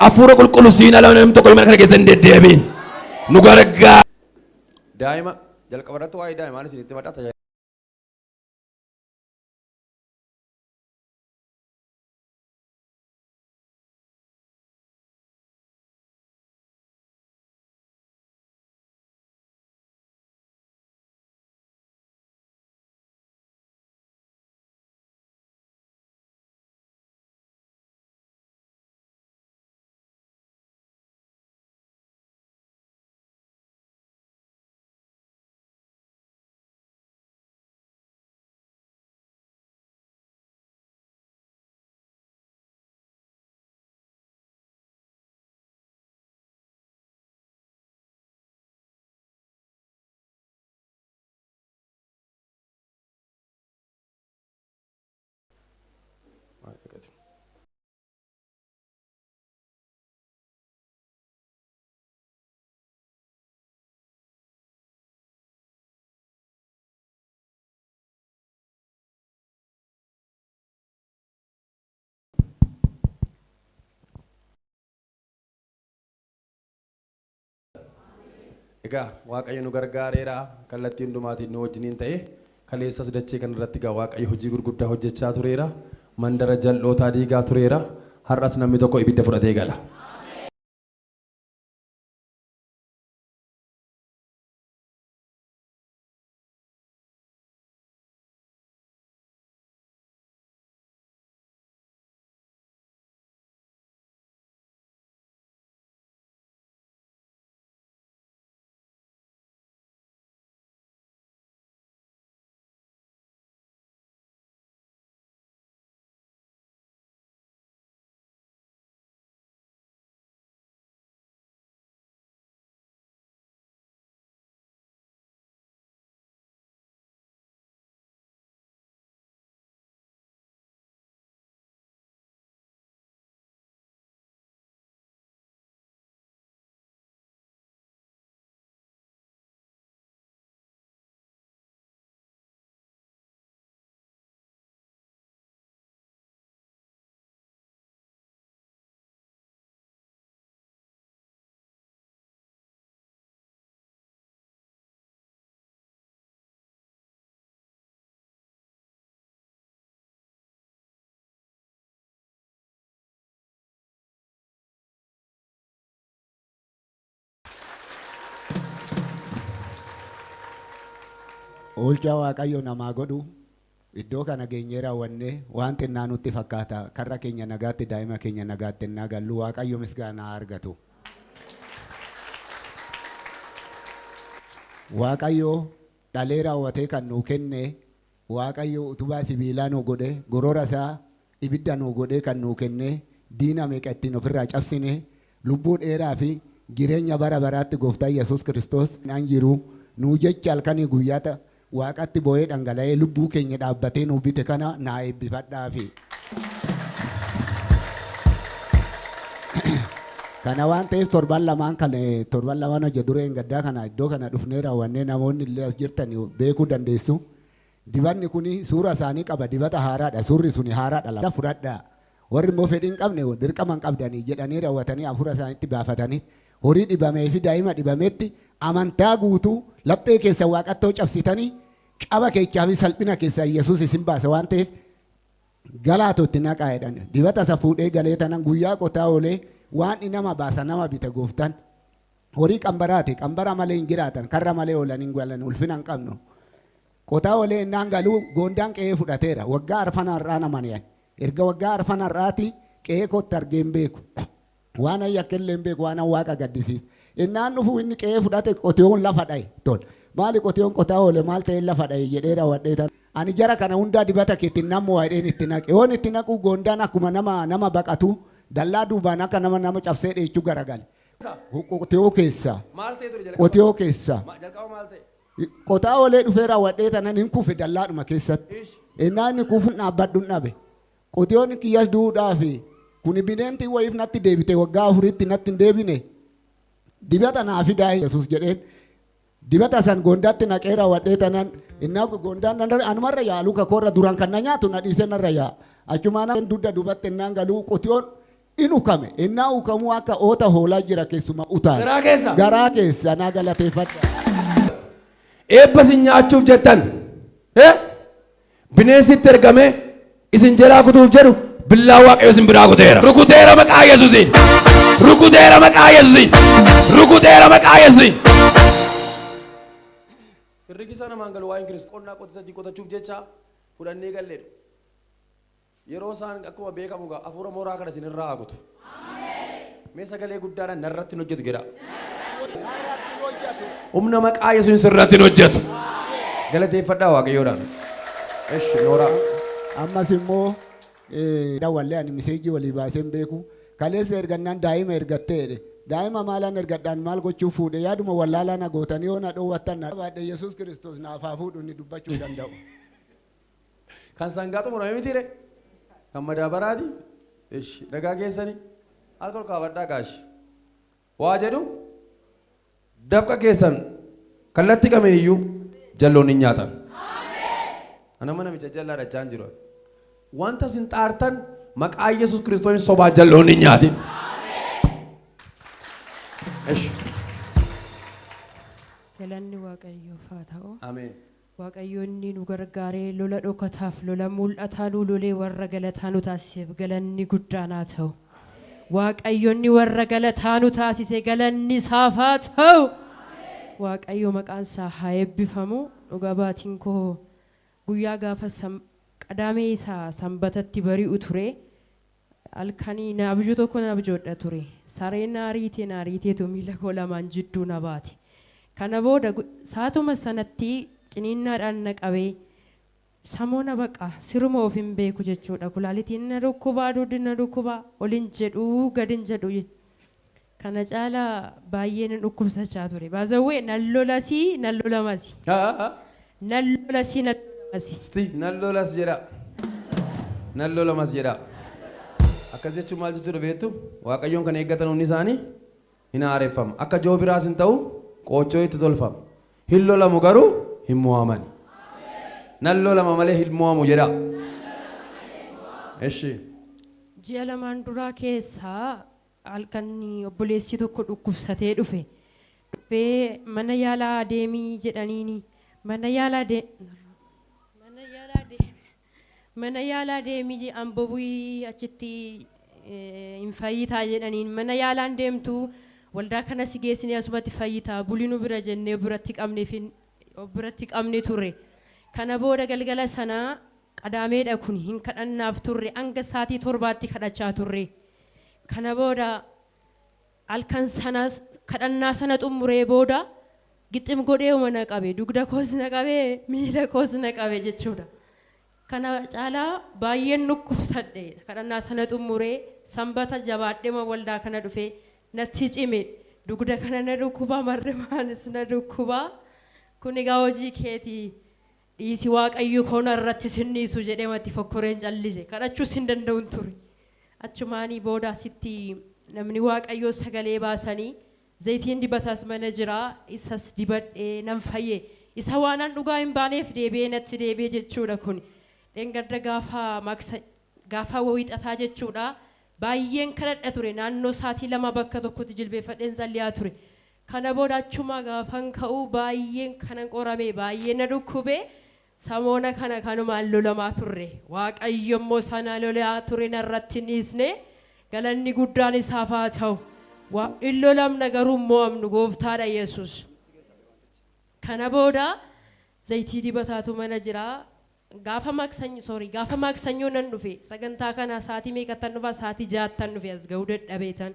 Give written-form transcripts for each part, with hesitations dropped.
Hafuura qulqulluu siin ala namni tokko mana kana keessa hin deddeebiin. Nu gargaar. Daa'ima jalqaba irratti waa'ee daa'imaan isinitti madha. Egaa Waaqayyo nu gargaareera kallattii hundumaatiin nu wajjiniin ta'e kaleessas dachee kanarratti egaa Waaqayyo hojii gurguddaa hojjechaa tureera. Mandara jal'ootaa diigaa tureera. Har'as namni tokko ibidda fudhatee gala. Oolchaa Waaqayyo namaa godhu iddoo kana geenyee raawwannee waan xinnaa nutti fakkaata. Karra keenya nagaatti daa'ima keenya nagaatti innaa gallu Waaqayyo misgaanaa haa argatu. Waaqayyo dhalee raawwatee kan nuu kenne Waaqayyo utubaa sibiilaa nuu godhe gorora isaa ibidda nuu godhee kan nuu kenne diina meeqa ittiin ofirraa cabsine lubbuu dheeraa fi jireenya bara baraatti gooftaa Yesuus Kiristoos an jiru nuu jecha halkanii guyyaa waaqatti boo'ee dhangala'ee lubbuu keenya dhaabbatee nuu bite kana naa eebbifadhaafi. Kana waan ta'eef torban lamaan kan torban lamaan hojja dureen gaddaa kana iddoo kana dhufnee raawwannee namoonni illee as jirtan beekuu dandeessu. Dibanni kun suura isaanii qaba dibata haaraadha suurri suni haaraadha fudhadhaa. Warri immoo fedhii hin qabne dirqama hin qabdanii jedhanii raawwatanii hafuura isaaniitti baafatanii horii dhibamee fi daa'ima dhibametti amantaa guutuu laphee keessa waaqattoo cabsitanii qaba keechaa fi salphina keessaa Yesuus isin baasa waan ta'eef galaatu itti naqaa jedhan. Dibata isa fuudhee galee tanan guyyaa qotaa oolee waan inni nama baasa nama bite gooftaan. Horii qambaraati qambara malee hin jiraatan karra malee oolan hin galan ulfina hin qabnu. Qotaa oolee innaan galuu goondaan qe'ee fudhateera waggaa arfan har'aa namaniyan. Erga waggaa arfan har'aati qe'ee kootti argee hin beeku. Waan an yakke illee hin beeku waan an waaqa gaddisiise. Innaan dhufu inni qe'ee fudhate qotiyoon lafa dhaye tol. Maali qotiyoon qotaa oole maal ta'ee lafa dhaye jedhee raawwadhee tan. Ani jara kana hundaa dibata keetiin nan mo'a jedheen itti naqe. Yoon itti naqu goondaan akkuma nama nama baqatu dallaa duubaan akka nama nama cabsee dheechuu garagale. Qotiyoo keessa. Maal ta'e ture jalqaba? Qotiyoo keessa. Jalqaba maal ta'e? Qotaa oolee dhufee raawwadhee tanan hin kufe dallaadhuma keessatti. Innaa inni kufuun dhaabbadhu hin dhabe. Qotiyoon kiyyas du'uudhaaf kuni bineentii wayiif natti deebite waggaa afuritti natti hin deebine. Dibata naa fidaa Yesuus jedheen. Dibata san gondaatti naqee raawwadhee tanan innaa gondaan anumarra yaalu kakoorra duraan kan na nyaatu na dhiisee narra yaa. Achumaan dugda duubatti innaan galuu qotiyoon In ukame. Innaa ukamuu akka oota hoolaa jira keessuma utaale. Garaa keessa? Garaa keessa naa galateeffadha. Eebba isin nyaachuuf jettan bineensi itti ergamee isin jalaa kutuuf jedhu billaa Waaqayyo isin biraa kuteera. Rukuteera maqaa Yesuusiin. Rukuteera maqaa Yesuusiin. Rukuteera maqaa Yesuusiin. Herregi isaa namaan galu waa'een Kiristoos qonnaa qotisatii qotachuuf jecha fudhannee galleedha. Yeroo isaan akkuma beekamu egaa hafuura mooraa kana isin irraa haa kutu. Mee sagalee guddaadhaan narratti hin hojjetu jedhaa. Humna maqaa Yesuusin sirratti hin hojjetu. Galateeffadhaa Waaqayyoodhaan. Eshi nooraa. Ammas immoo dawwallee ani miseejii walii baasee hin beeku. Kaleessa ergannaan daa'ima ergattee jedhe. Daa'ima maalaan ergadhaan maal gochuuf fuudhe yaaduma wallaalaa na gootanii yoo na dhoowwattan na baadhe Yesuus Kiristoos naaf haa fuudhu inni dubbachuu hin danda'u. Kan sangaa xumurame mitiire? Kan madaabaraati? Ishi nagaa keessani? Harka ol kaafadhaa gaashi. Waa jedhu dafqa keessan kallattii kamiin iyyuu jalloon hin nyaatan. Ana mana namicha jallaa dhachaa hin jiru. Wanta isin xaartan maqaa Yesuus Kiristoos sobaa jalloon hin nyaatin. Ishi. Galanni Waaqayyoof haa ta'u. Ameen. Waaqayyo inni nu gargaaree lola dhokataaf lola mul'ataa nu lolee warra galataa nu taasiseef galanni guddaan haa ta'u. Waaqayyo inni warra galataa nu taasise galanni isaaf haa ta'u. Waaqayyo maqaan isaa haa eebbifamu. Dhuga baatiin koo guyyaa gaafa qadaamee isaa sanbatatti bari'u ture. Halkanii na abjuu tokko na abjoodha ture. Sareen na ariitee na ariiteetu miila koo lamaan jidduu na baate. Kana booda saatuma sanatti ciniinnaadhaan na qabee samoona baqa siruma of hin beeku jechuudha. Kulaalitiin na dhukkubaa, dugdi na dhukkubaa, olin jedhuu gadin jedhu. Kana caalaa baay'ee nan dhukkubsachaa ture. Baazawwee nan lolasii nan lolamasi. Nan lolasii nan lolamasi. Isti nan lolas jedha. Nan lolamas jedha. Akkas jechuun maal jechuudha beektu? Waaqayyoon kan eeggatan hundi isaanii hin haareffama. Akka joobiraas hin ta'u qoochoo itti tolfama. Hin lolamu garuu hin mo'amani. Nan lolama malee hin mo'amu jedha. Eshi. Ji'a lamaan duraa keessa halkan obboleessi tokko dhukkubsatee dhufe. Dhufee mana yaalaa deemii jedhaniini. Mana yaalaa de mana yaalaa deemi mana yaalaa deemii ambo bu'ii achitti hin fayyitaa jedhaniin. Mana yaalaan deemtu waldaa kana si geessinee asumatti fayyitaa bulii nu bira jennee biratti qabneef biratti qabne turre. Kana booda galgala sanaa qadaameedha kun hin kadhannaaf turre hanga sa'aatii 7tti kadhachaa turre. Kana booda halkan sanas kadhannaa sana xumuree booda gixim godhee na qabe dugda koos na qabe miila koos na qabe jechuudha. Kana caalaa baay'een dhukkubsadhe kadhannaa sana xumuree sanbata jabaadhema waldaa kana dhufe natti cime dugda kana na dhukkuba marrimaanis na dhukkuba kun egaa hojii keetii dhiisi Waaqayyo koo narratti sin dhiisu jedhee matti fokkoreen callise kadhachuus hin danda'un ture. Achumaanii booda asitti namni Waaqayyoo sagalee baasanii zayitiin dibataas mana jira isas dibadhee nan fayye isa waanan dhugaa hin baaneef deebi'ee natti deebi'e jechuudha kun dheengadda gaafa maksa gaafa wiixataa jechuudha baay'een kadhadha ture naannoo sa'aatii 2 bakka tokkotti jilbeeffadheen tsalliyaa ture. Kana booda achuma gaafan ka'u baay'een kanan qorame baay'ee na dhukkube samoona kana kanumaan lolamaa turre Waaqayyo immoo sana lolaa ture narratti hin dhiisne galanni guddaan isaaf haa ta'u. In lolamna garuu hin mo'amnu gooftaadha Yesuus. Kana booda zayitii dibataatu mana jira. Gaafa maaksanyo sorry gaafa maaksanyoo nan dhufe sagantaa kana sa'aatii meeqattan dhufa sa'aatii ja'attan dhufe as ga'uu dadhabeetan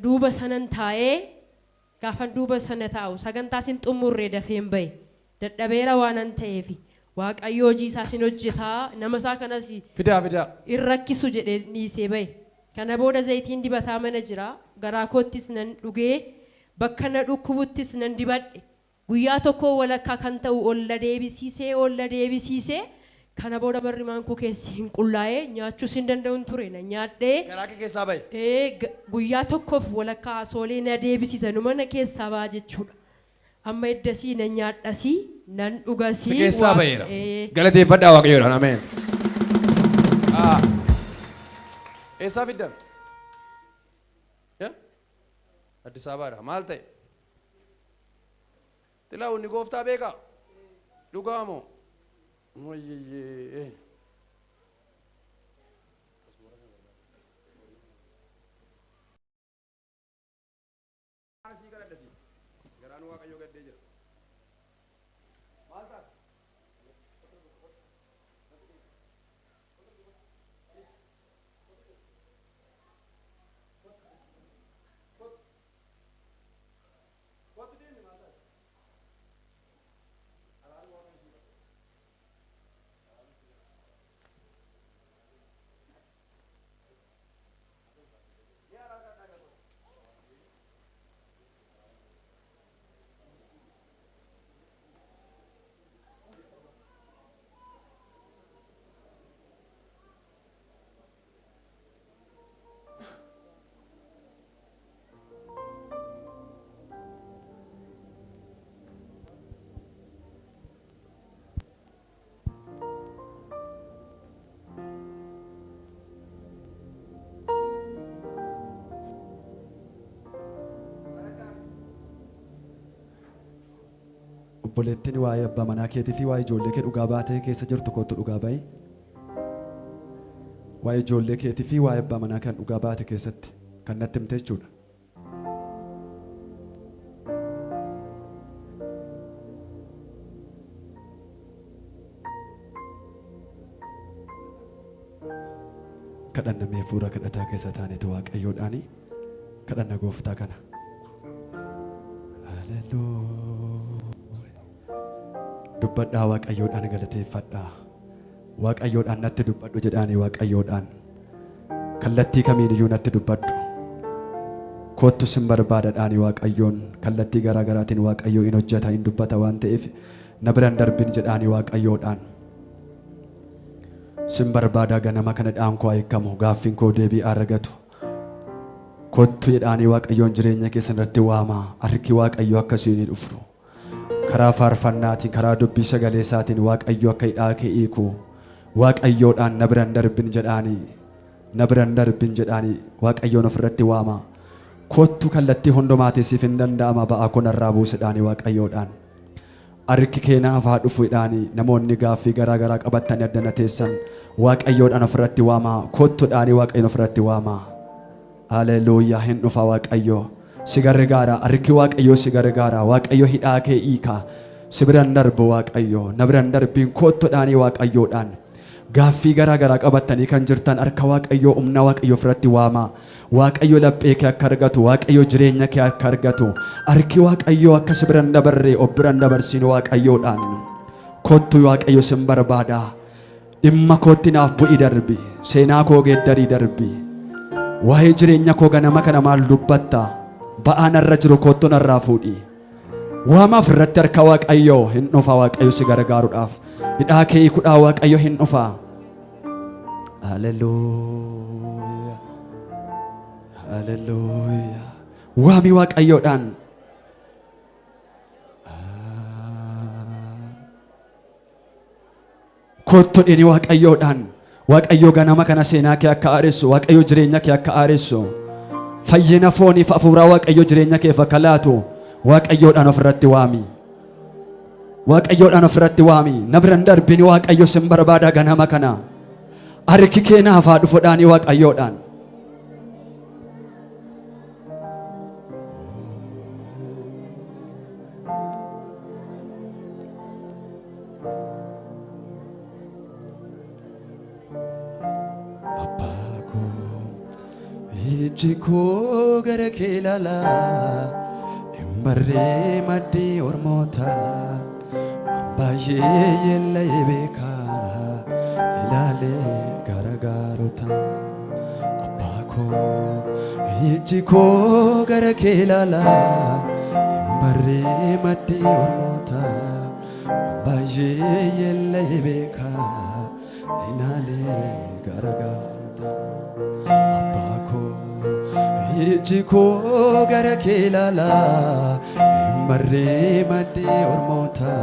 duuba sanan taa'ee gaafan duuba sana taa'u sagantaa sin xumurre dafeen bahe dadhabeera waanan ta'eefi Waaqayyo hojii isaa sin hojjetaa nama isaa kanas Fidaa fidaa. hin rakkisu jedhee dhiisee bahe. Kana booda zayitiin dibataa mana jira garaa koottis nan dhugee bakka na dhukkubuttis nan dibadhe. Guyyaa tokkoo walakkaa kan ta'u ol na deebisiisee ol na deebisiisee kana booda marrimaan koo keessi hin qullaa'ee nyaachuus hin danda'un ture na nyaadhee Garaa kee keessaa ba'e. Ee, guyyaa tokkoof walakkaa asoolee na deebisiisa numa na keessaa ba'a jechuudha. Amma eddasii na nyaadhasii nan dhugasii. Si keessaa ba'eera. Ee. Galateeffadhaa Waaqayyoodhaan. Ameen. Eessaa fiddan? Addis Ababaadha. Maal ta'e? Xilahuun ni gooftaa beekaa? Dhugaa moo? Wayyeeyyee. Garaan Waaqayyoo gaddee jira. Maal taate? Obboleettiin waa'ee abbaa manaa keetii fi waa'ee ijoollee kee dhugaa baatee keessa jirtu kottu dhugaa ba'i. Waa'ee ijoollee keetii fi waa'ee abbaa manaa kan dhugaa baate keessatti kan natti himte jechuudha. Kadhanna mee fuura kadhataa keessa taanetu Waaqayyoodhaani kadhanna gooftaa kana. Haleluuyaa. Dubbadhaa Waaqayyoodhaan galateeffadhaa. Waaqayyoodhaan natti dubbadhu jedhaanii Waaqayyoodhaan. Kallattii kamiin iyyuu natti dubbadhu. Koottu sin barbaadadhaanii Waaqayyoon kallattii garaa garaatiin Waaqayyoo in hojjeta in dubbata waan ta'eef na bira hin darbin jedhaanii Waaqayyoodhaan. Sin barbaadaa ganama kana dhaan koo hiikamu gaaffiin koo deebii argatu. Kottu jedhaanii Waaqayyoon jireenya keessan irratti waamaa harki Waaqayyoo akka isiinii dhufu. Karaa faarfannaatiin, karaa dubbii sagalee isaatiin Waaqayyo akka hidhaa kee hiiku Waaqayyoodhaan na bira hin darbin jedhaanii na bira hin darbin jedhaanii Waaqayyoon ofirratti waamaa. Kottu kallattii hundumaatiin siif hin danda'ama ba'aa koo narraa buusedhaanii Waaqayyoodhaan. Harki kee naaf haa dhufu jedhaanii namoonni gaaffii garaa garaa qabattanii addana teessan Waaqayyoodhaan ofirratti waamaa. Kottuudhaanii Waaqayyoon ofirratti waamaa. Haleluuyaa hin dhufa Waaqayyo si gargaara harki Waaqayyoo si gargaara Waaqayyo hidhaa kee hiika si bira hin darbu Waaqayyo na bira hin darbiin koottodhaanii Waaqayyoodhaan gaaffii garaa garaa qabattanii kan jirtan harka Waaqayyoo humna Waaqayyoo ofirratti waamaa Waaqayyo laphee kee akka argatu Waaqayyo jireenya kee akka argatu harki Waaqayyoo akka si bira hin dabarre of bira hin dabarsiin Waaqayyoodhaan kottu Waaqayyo sin barbaada. Dhimma kootti naaf bu'i darbi. Seenaa koo geeddarii darbi. Waa'ee jireenya koo ganama kana maal dubbatta? Ba'aa narra jiru koottu narraa fuudhi. Waamaaf irratti harka Waaqayyoo hin dhufa Waaqayyo si gargaaruudhaaf. Hidhaa kee hiikudhaa Waaqayyo hin dhufa. Haleluuyaa. Haleluuyaa. Waami Waaqayyoodhaan. Kottu dhini Waaqayyoodhaan. Waaqayyoo ganama kana seenaa kee akka aaressu, Waaqayyo jireenya kee akka aaressu, fayyina fooniif hafuuraa Waaqayyo jireenya keef akka laatu Waaqayyoodhaan ofirratti waami. Waaqayyoodhaan ofirratti waami. Na bira hin darbini Waaqayyo sin barbaada ganama kana. Harki kee naaf haa dhufuudhaani Waaqayyoodhaan. Abbaa koo ijji koo gara kee ilaala hin barree maddii ormoota waan baay'ee yeella'ee beeka ilaalee gara gaarota. Abbaa koo ijji koo gara kee ilaala hin barree maddii ormoota waan baay'ee yeella'ee beeka ilaalee gara gaarota. Abbaa koo ijji koo gara kee ilaala hin barree maddii ormoota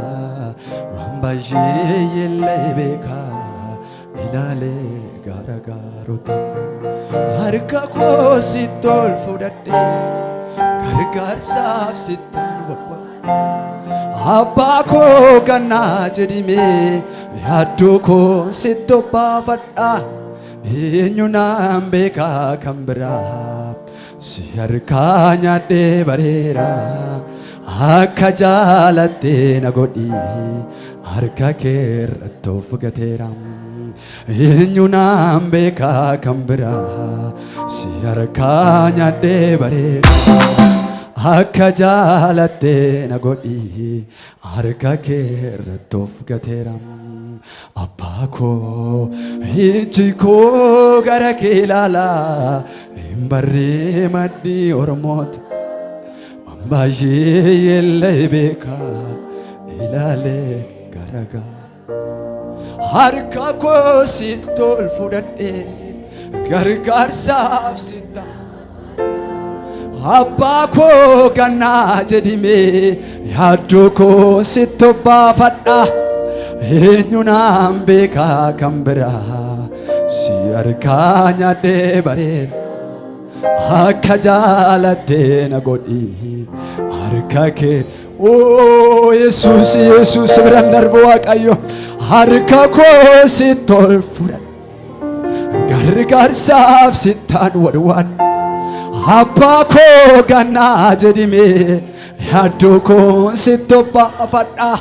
waan baay'ee yeella'ee beeka ilaalee gara gaarota. Harka koo sitti ol fudhadhe. Gargaarsaaf sittaan walwaa. Abbaa koo gannaa jedhimee yaaddoo koo sitti obbaafadha. Eenyu naan beekaa kan biraa si harkaa nyaadhee bareera. Akka jaalattee na godhi harka kee irratti of gateera. Eenyu naan beekaa kan biraa si harkaa nyaadhee bareera. Akka jaalattee na godhi harka kee irratti of gateera. Abbaa koo ijji koo gara kee ilaala hin barree maddii Oromoota. Waan baay'ee yeellee beeka ilaalee garagaa. Harka koo sitti ol fudhadhee gargaarsaaf sitta. Abbaa koo gannaa jedhimee yaaddoo koo sitti obbaafadha. Eenyu naan beekaa kan biraa si harkaa nyaadhee bareera. Akka jaalattee na godhi harka kee. Oo Yesuus Yesuus biraan darbu Waaqayyo harka koo sitti ol fudhadha. Gargaarsaaf sittaan wadwaan abbaa koo gannaa jedhimee yaaddoo koo sitti obbaafadha.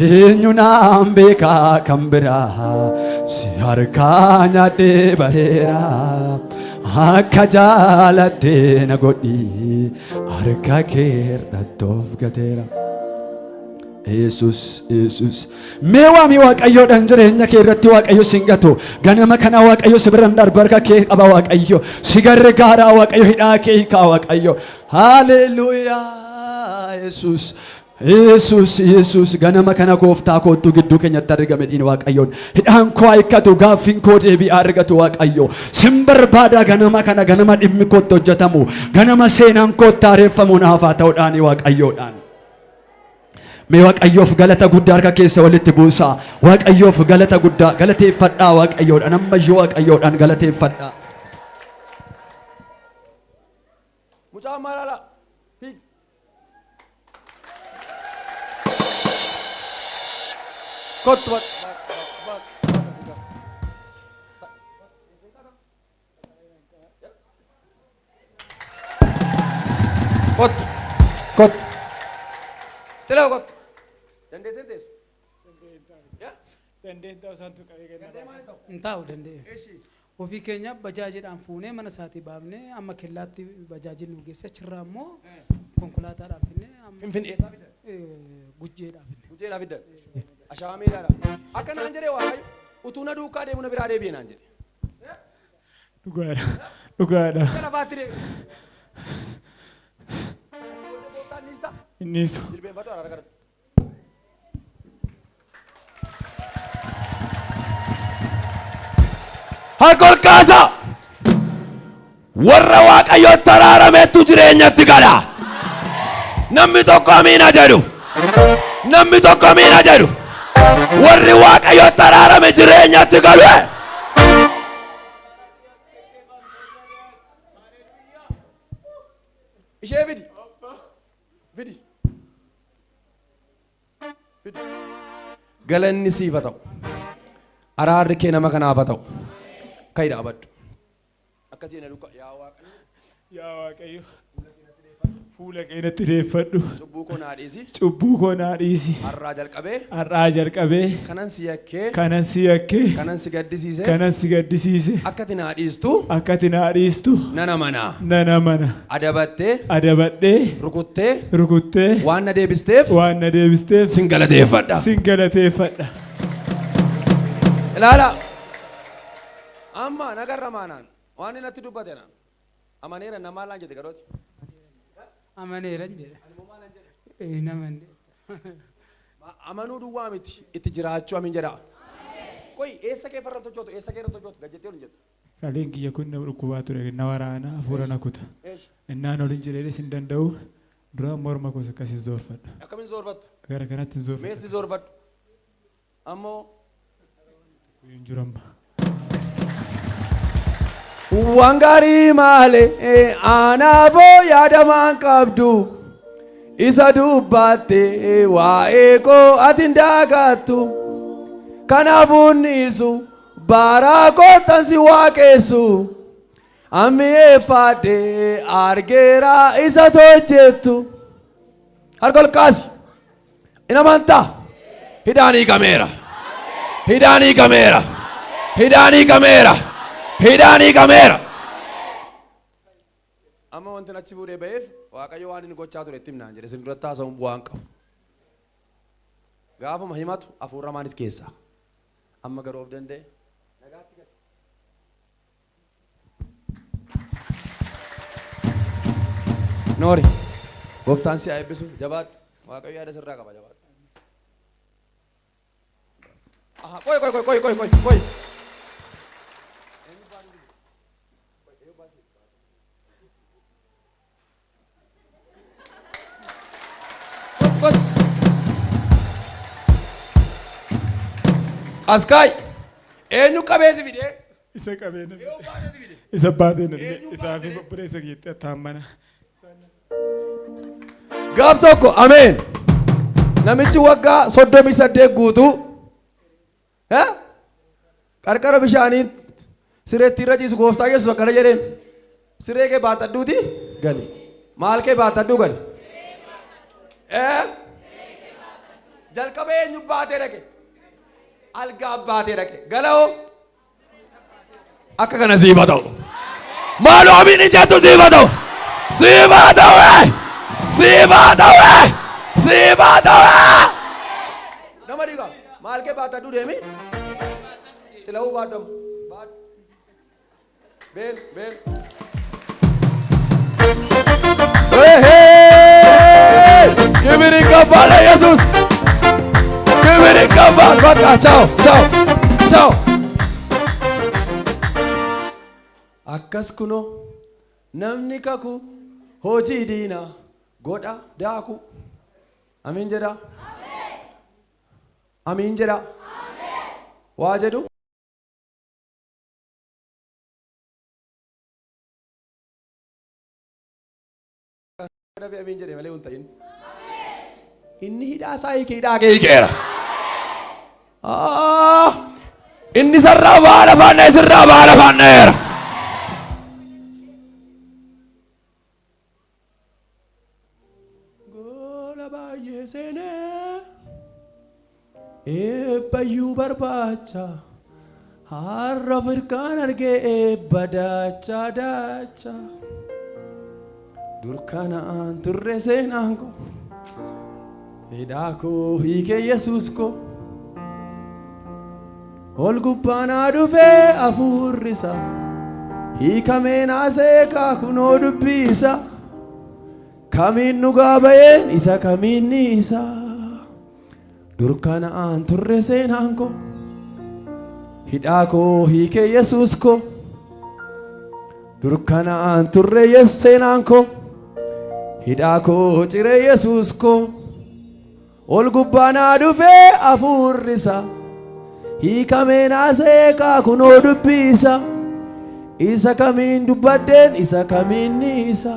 Eenyu naan beekaa kan biraa si harkaa nyaadhee bareera. Akka jaalattee na godhi harka kee irratti of gateera. Yesus Yesus mee waamii Waaqayyoodhaan jireenya kee irratti Waaqayyo sin gatu. Ganama kana Waaqayyo si biraan darba harka kee qaba Waaqayyo si gargaara Waaqayyo hidhaa kee hiikaa Waaqayyo. Haleluuyaa Yesus Yesus Yesus ganama kana gooftaa koottu gidduu keenyatti argame dhiin Waaqayyoon hidhaan koo hiikkatu gaaffiin koo deebii argatu Waaqayyo sin barbaada ganama kana ganama dhimmi kootti hojjetamu ganama seenaan kootti haareeffamu naaf haa ta'uudhaan Waaqayyoodhaan. Mee Waaqayyoof galata guddaa harka keessa walitti buusaa. Waaqayyoof galata guddaa galateeffadhaa Waaqayyoodhaan ammayyuu Waaqayyoodhaan galateeffadhaa. Mucaan maal ala? Fiig. Kottu bak. Bak. Bak. Kottu. Kottu. Xilaa kottu. Dandeessee teessu. Dandeen ta'u isaantu qabee kenna. Dandee maali ta'u? Hin taa'u danda'e. Eshi. Ofii keenya bajaajiidhaan fuunee mana isaatii baafnee amma kellaatti bajaajiin nu geesse achirraa immoo konkolaataadhaan finnee amma Finfinnee eessaa fidan? Gujjeedhaan finne. Gujeedhaa fidan. Ashawaa meedaadha. Akka naan jedhee Waaqayyo utuu na duukaa deemu na biraa deebi'e naan jedhe. Dhugaadha. Dhugaadha. Gara lafaatti deebi'e. Gooftaan ni isa. Innis Jilbeenfadhu araara kadhadhu. Harka ol kaasaa. Warra Waaqayyotti araarametu jireenyatti gala. Namni tokko amiina jedhu. Namni tokko amiina jedhu. Warri Waaqayyotti araarame jireenyatti galu. Ishee fidi. Fidi. Fidi. Galanni siif haa ta'u. Araarri kee nama kanaaf haa ta'u. Ka'i dhaabadhu. Akkas jedhe duukaa yaa Waaqayyo Yaa Waaqayyo, fuula kee natti deeffadhu. Cubbuu koo naa dhiisi. Cubbuu koo naa dhiisi. Har'aa jalqabee Har'aa jalqabee kanan si yakkee kanan si yakkee kanan si gaddisiise kanan si gaddisiise akka ati naa dhiistu akka ati naa dhiistu nan amana. Nan amana. Adabattee Adabadhee rukuttee rukuttee waan na deebisteef waan na deebisteef sin galateeffadha. Sin galateeffadha. Ilaala. Amma nagarra maanaan waan inni natti dubbate naan amaneera namaa laan jette garooti. Amaneeran jedhe. Hin amanne. Amanuu duwwaa miti itti jiraachuu amin jedha. Qoy eessa kee farra tochootu eessa kee irra tochootu gad jettee ol hin jettu. Kaleen kiyya kun na dhukkubaa ture na waraana hafuura na kuta. Eesh. Innaan olin jedheenis hin danda'u. Duraan morma koos akkasin zoorfadha. Akkamiin zoorfattu? Gara kanatti hin zoorfadha. Meesti zoorfadhu. Ammoo Hin jiru amma. Waan gaarii malee anaafoo yaadamaan qabdu. Isa dubbatte waa'ee koo ati hin daagattu. Kanaafuu niisu baraa kootan si waaqessu. Ammiyeeffadhe argeera isa hojjettu. Harka ol kaasi. In amantaa. Hidhaan hiikameera. Hidhaan hiikameera. Hidhaan hiikameera. Hidhaan hiikameera. Amma wanti achi buudhee ba'eef Waaqayyo waan inni gochaa ture itti himnaan jedhe, isin duratti haasa'uun bu'aa hin qabu. Gaafuma himatu hafuurra maanis keessaa. Amma garuu of danda'e. Nagaatti gale. Noori. Gooftaan si haa eebbisu. Jabaadhu. Waaqayyo yaada sirraa qaba, jabaadhu. Aha, qoy qoy qoy qoy qoy qoy qoy. Qoy. As kaayi. Eenyu qabee si fidee? Isa qabee na fide. Isa baatee na fide. Isaa fi obboleessa kiyyatti attaammana. Gaaf tokko, ameen. Namichi waggaa 38 guutuu qarqara bishaanii sireetti irra ciisu gooftaa Yesuus akkana jedheen: siree kee baatadhuuti gali. Maal kee baatadhuu gali? Jalqaba eenyu baatee dhaqe? Algaa baatee dhaqe. Gala'oo akka kana siif haa ta'u. Maaloo amiin hin jettu? Siif haa ta'u. Siif haa ta'u. Siif haa ta'u. Siif haa ta'u. Nama dhiigaa maal kee baatadhuu deemi? Xila'uu baadhamu. Baadhu. Been been. ክብር ይገባል ኢየሱስ፣ ክብር ይገባል። በቃ ቻው ቻው ቻው። Akkas kunoo namni kakuu hojii diinaa godha daaku. Amiin jedha. Amiin jedha. Waa jedhu. Amiin jedhe malee hin ta'in. Inni hidhaa isaa hiike, hidhaa kee hiikeera. Inni sarraa baala faana sirraa baala faanneera. Goola baay'ee seenee eebbayyuu barbaacha, har'a firkaan argee eebba daachaa daacha. Durkanaan turre seenaan koo, hidhaa koo hiikee Yesuus koo. Ol gubbaanaa dhufee hafuurri isaa, hiikamee naasee kunoo dubbii isaa. Kamiin dhugaa ba'een isa kamiin ni isa. Durkanaan turre seenaan koo, hidhaa koo hiikee Yesuus koo. Durkanaan turre seenaan koo, hidhaa koo ciree Yesuus koo. Ol gubbaanaa dhufee hafuurri isaa, hiikamee naasee kunoo dubbii isaa. Isa kamiin dubbadheen isa kamiin ni isa.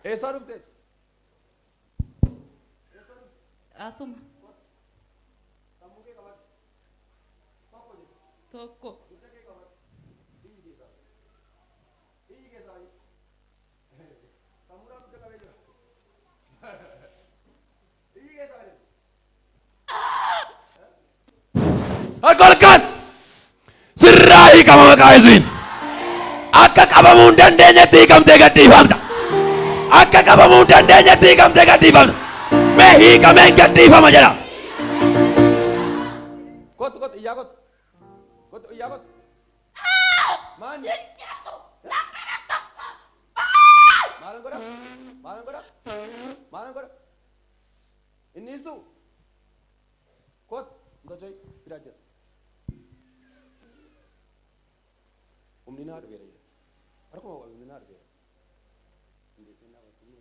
Eessaa dhufte? Asuma. Tokko. Harka ol kaas. Sirraa hiikama maqaa Yesuusiin. Akka qabamuu hin dandeenyetti hiikamtee gadhiifamta. Akka qabamuu hin dandeenyetti hiikamtee gadhiifamta. Mee hiikameen gadhiifama jedha. Kottu, kottu, iyyaa, kottu. Kottu, iyyaa, kottu. Maanni? Maalan godha? Maalan godha? Maalan godha? Inni istuu? Kottu. Ntochoi fidaa jira. Humni naa dhufeera jedha. Harkuma qabu, humni naa dhufeera. Dandeettiin naa bakka humna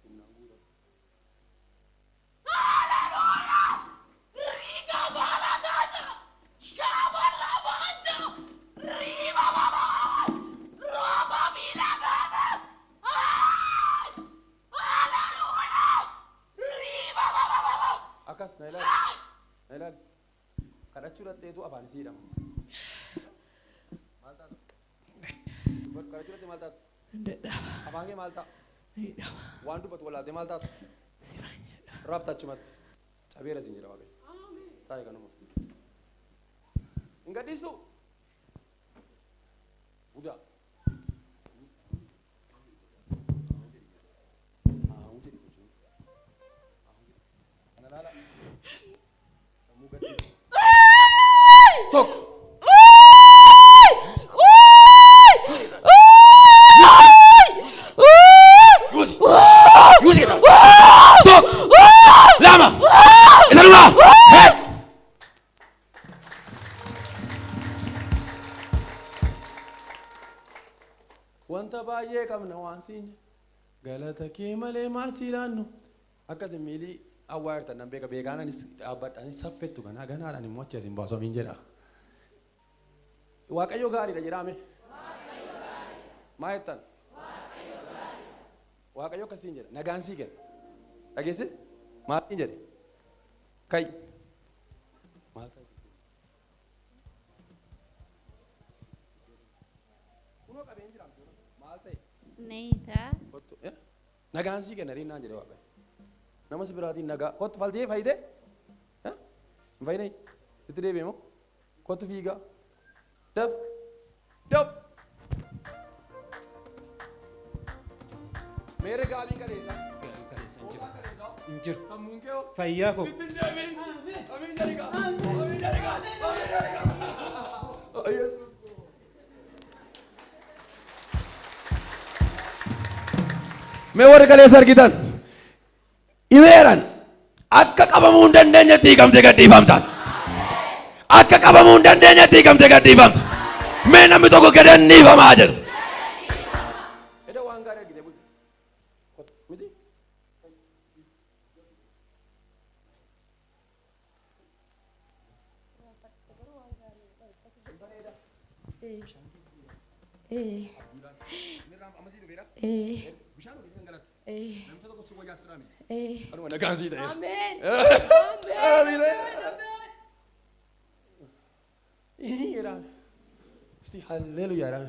humnaan guutama. Akkas na ilaali. Na ilaali. Kadhachuu dhaqxeetu afaan isii hidhama. Maal taatu? Dubbadhu kadhachuu dhaqxee maal taatu? Afaan kee maal ta'a? Waan dubbatu wallaaltee maal taatu? Rafta achumatti. Cabeera siin jedha Waaqayyo. Taa'i kanuma. Hin gadhiistu. Budaa. Kana laala. Sammuu gadhiisu. Tokko. Yuusi. Yuusi jedhama. Tokko. Lama. Isa dhumaa. Hee. Wanta baay'ee qabna waan siin galata kee malee maal sii laannu. Akkas miilii awwaa jirtan nan beeka beekaan anis dhaabbadha anis saffettu ganaa ganaadhaan immoo achi asin baasu amiin jedha. Waaqayyo gaariidha jedhaame. Maa jettan? Waaqayyo akkasiin jedha nagaan sii kenna. Dhageesse? Maaliin jedhe? Ka'i. Maal ta'e? Kunoo qabeen jira. Maal ta'e? Neeyita. Kottu. Eh? Nagaan sii kenna rinnaan jedhe Waaqayyo. Nama si biraatiin nagaa. Kottu faltee fayyite? Eh? Hin fayyine? Sitti deebi'e moo? Kottu fiigaa. Daf. Daf. Meerre gaabii kaleessa. Hin jiru. Sammuun kee hoo? Fayyaa koo. Sitti hin deebiin. Amiin jedhi gaa. Amiin jedhi gaa. Amiin jedhi gaa. Yesuus. Mee warri kaleessa argitan himeeran akka qabamuu hin dandeenyetti hiikamtee gadhiifamta. Akka qabamuu hin dandeenyetti hiikamtee gadhiifamta. Mee namni tokko gadhiifamaa jedhu. Eda waan gaarii argite bulti. Miti? Kanuma nagaan sii ta'eera. Ameen. Jedhaan. Isti halleluyaa jedhaan.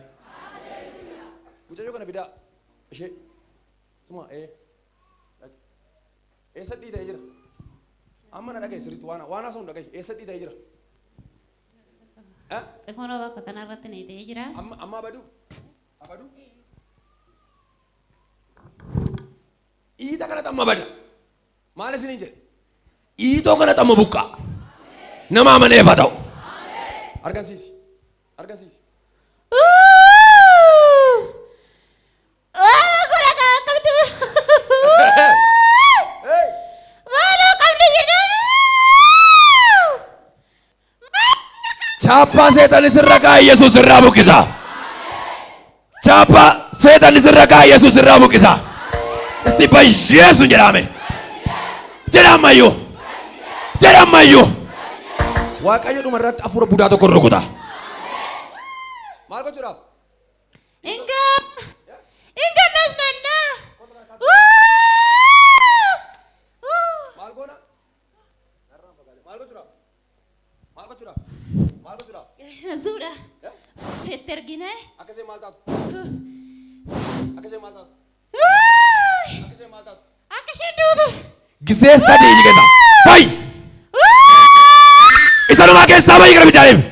Mucayyoo kana fidaa. Ishee. Suma ee. Eessa dhiita'ee jira? Amma na dhaga'i sirriitti waan waan haasa'u dhaga'i. Eessa dhiita'ee jira? Eh? Xifoonoo bakka kanarratti na hidhee jira. Amma amma abaduu? Abaduu? Iita kanatti amma bada. Maal isiniin jedhe? Iitoo kanatti amma buqqaa. Nama amaneef haa ta'u. Argansiisi. Argansiisi. Chaappaa seexanni sirra kaa'e Yesuus irraa buqqisa. Chaappaa seexanni sirra kaa'e Yesuus irraa buqqisa. Isti bayyeessu jedhame. Jedhamayyuu. Jedhamayyuu. Waaqayyo dhuma irratti hafuura budaa tokko rukuta. Maal gochuudhaaf? Inga Inga nasnanna. Maal goona? Narraan fagaate. Maal gochuudhaaf? Maal gochuudhaaf? Maal gochuudhaaf? Nasuudha. Itti ergine. Akka isheen maal taatu? Akka isheen maal taatu? Akka isheen maal taatu? Akka isheen duutu. Gisee sadii iji keessa. Bayi! Isa dhumaa keessaa bayi gara biddaa deemi.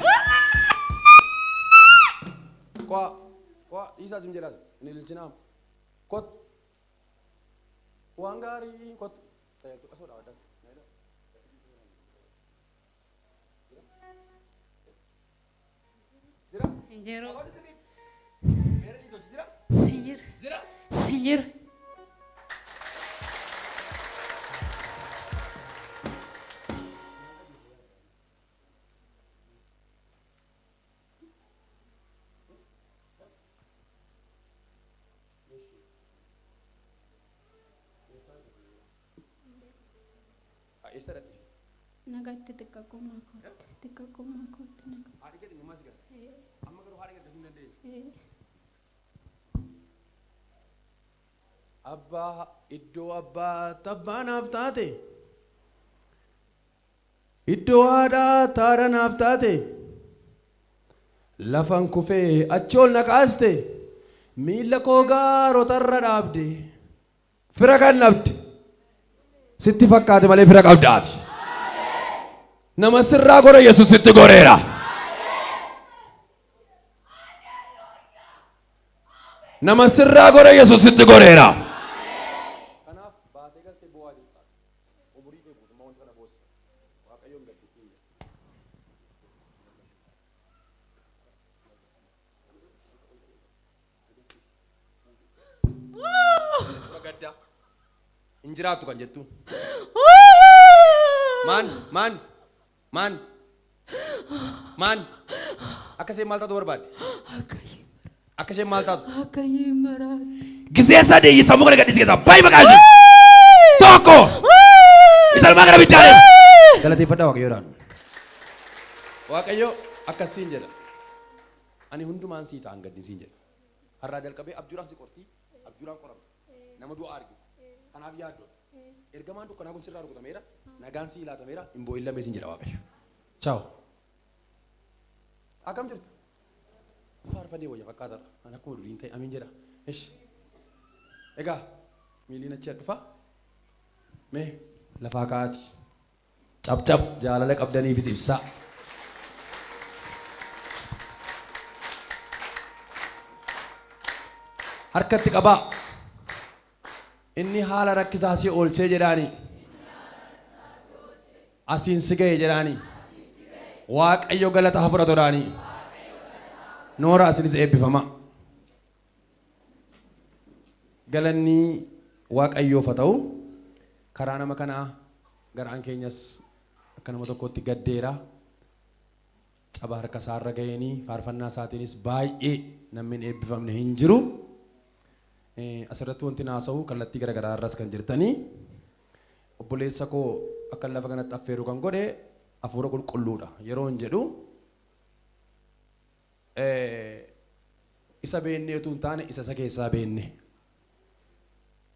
Qo'a qo'a dhiisaa sin jedhaas hin ililchinaa. Kottu. Waan gaarii kottu. Tajaajiltu qasoo dhaabaddas. Jira? Hin jiru. Meera dhiitoti jira? Hin jiru. Jira? Hin jiru. Eessa dhaqxe? Nagaatti xiqqaqummaa kootti. Xiqqaqummaa kootti nagaa. Haadhi kee xinnummaa si gate. Amma garuu haadha kee argachuu hin dandeenye. Abbaa iddoo abbaa tabbaa naaf taate. Iddoo haadhaa taara naaf taate. Lafan kufee achi ol na kaaste. Miilla koo gaarotarra dhaabde. Fira kan dhabde. Sitti fakkaate malee fira qabdaati. Nama sirraa gore Yesuus sitti goreera. Nama sirraa gore Yesuus sitti goreera. Kanaaf baatee galtee bu'aa jirta. Umurii kee guutummaa wanta kana boossa. Waaqayyoon gaddisiin. Hafuura gaddaa hin jiraattu kan jettuun. Maan maan maan maan akka isheen maal taatu barbaadde? Akka isheen maal taatu? Akka isheen maraatu. Gisee sadii sammuu kana gadhiisi keessaa baay'ee maqaa ishee. Tokko. Isa lamaa gara biddaa deema. Galateeffadhaa Waaqayyoodhaan. Waaqayyo akkasiin jedha. Ani hundumaan sii ta'an gaddin siin jedha. Har'aa jalqabee abjuudhaan si qorti, abjuudhaan qoramta. Nama du'aa argita. Kanaaf yaaddoo. Ergamaan dukkanaa kun sirraa rukutameera, nagaan sii laatameera, hin boo'in lamee siin jedha Waaqayyo. Chaaw. Akkam jirtu? Faarfannee wayya fakkaataadha. Ani akkuma duriin ta'e amiin jedha. Ishi. Egaa miiliin achi dhufa. Mee lafaa ka'aati. Cap cap jaalala qabdaniifis ibsaa. Harkatti qabaa. Inni haala rakkisaa si oolchee jedhaani. Asiin si ga'e jedhaani. Waaqayyo galata haa fudhatu jedhaani. Noora isinis eebbifamaa. Galanni Waaqayyoof haa ta'u. Karaa nama kanaa garaan keenyas akka nama tokkootti gaddeera. Caba harka isaarra ga'eenii faarfannaa isaatiinis baay'ee namni hin eebbifamne hin jiru. Asirratti wanti naasa'u kallattii garaagaraa irras kan jirtanii obboleessa koo akka lafa kanatti affeeru kan godhe hafuura qulqulluudha yeroo hin jedhu Isa beennee utuu hin taane isa isa keessaa beenne.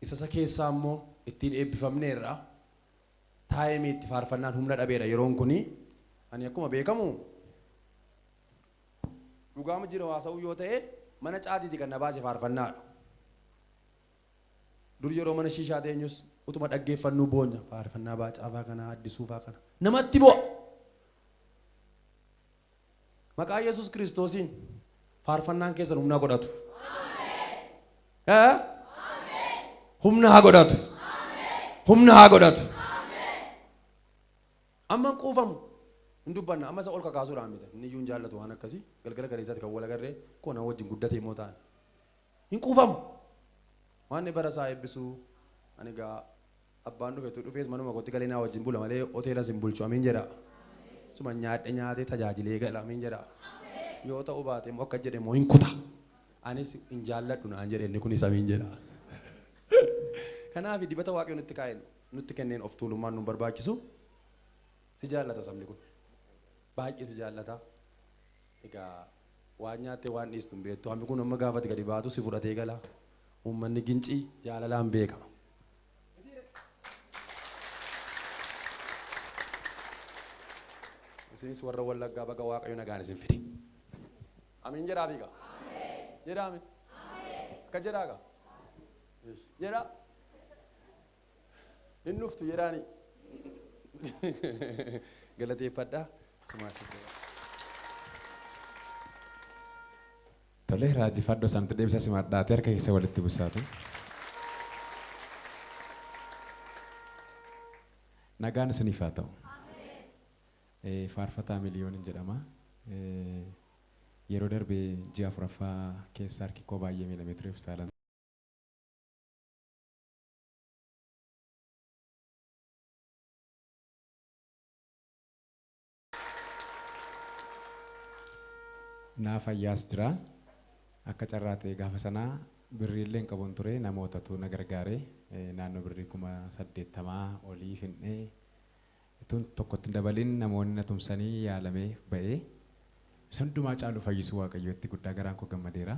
Isa isa keessaa immoo ittiin eebbifamneerra. Taayimii itti faarfannaan humna dhabeera yeroon kuni. Ani akkuma beekamu dhugaama jiru haasa'uu yoo ta'e mana caatiiti kan na baase faarfannaadha. Dur yeroo mana shiishaa teenyus utuma dhaggeeffannuu boonya faarfannaa baacaafaa kana addisuufaa kana namatti bu'a. Maqaa Yesuus Kiristoosiin faarfannaan keessan humna godhatu. Eh? Humna haa godhatu. Humna haa godhatu. Amma hin quufamu. Hin dubbanna. Amma isa ol kakaasuudhaan miti. Inni iyyuu hin jaallatu waan akkasii. Galgala galeessaatti kan wal agarree koo na wajjin guddate immoo ta'an. Hin quufamu. Waan inni bara isaa eebbisuu ani egaa Abbaan dhufetu dhufees manuma kootti galee naa wajjin bula malee hoteelas hin bulchu amiin jedha. Suma nyaadhe nyaatee tajaajilee gala amiin jedha. Yoo ta'uu baate immoo akka jedhe immoo hin kuta. Anis hin jaalladhu naan jedhe inni kunis amiin jedha. Kanaaf dibata waaqayyo nutti kaa'een nutti kenneen of tuulummaan nu barbaachisu. Si jaallata sabni kun. Baay'ee si jaallata. Egaa waan nyaattee waan dhiistu hin beektu. Hammi kun amma gaafati gadi baatu si fudhatee gala. Uummanni Gincii jaalalaan beekama. Isinis warra Wallaggaa baga Waaqayyo nagaan isin fide. Amiin jedhaa fiiga. Jedhaa amiin. Akka jedhaa gaa. Jedhaa. Hin dhuftu jedhaani. Galateeffadhaa. Sumaa si Tole raajifadhu sanatti deebisa simadhaatee harka keessa walitti busaatu. Nagaan isiniif haa ta'u. Faarfataa Miliyooniin jedhama. Yeroo darbe ji'a afuraffaa keessa harki koo baay'ee miidhamee ture hospitaalan Naa fayyaas jira. Akka carraa ta'ee gaafa sana birriillee hin qabun ture namootatu na gargaare naannoo birrii 80,000 olii fin'ee utuun tokkotti hin dabalin namoonni na tumsanii yaalamee ba'e. Isa hundumaa caalu fayyisuu Waaqayyootti guddaa garaan koo gammadeera.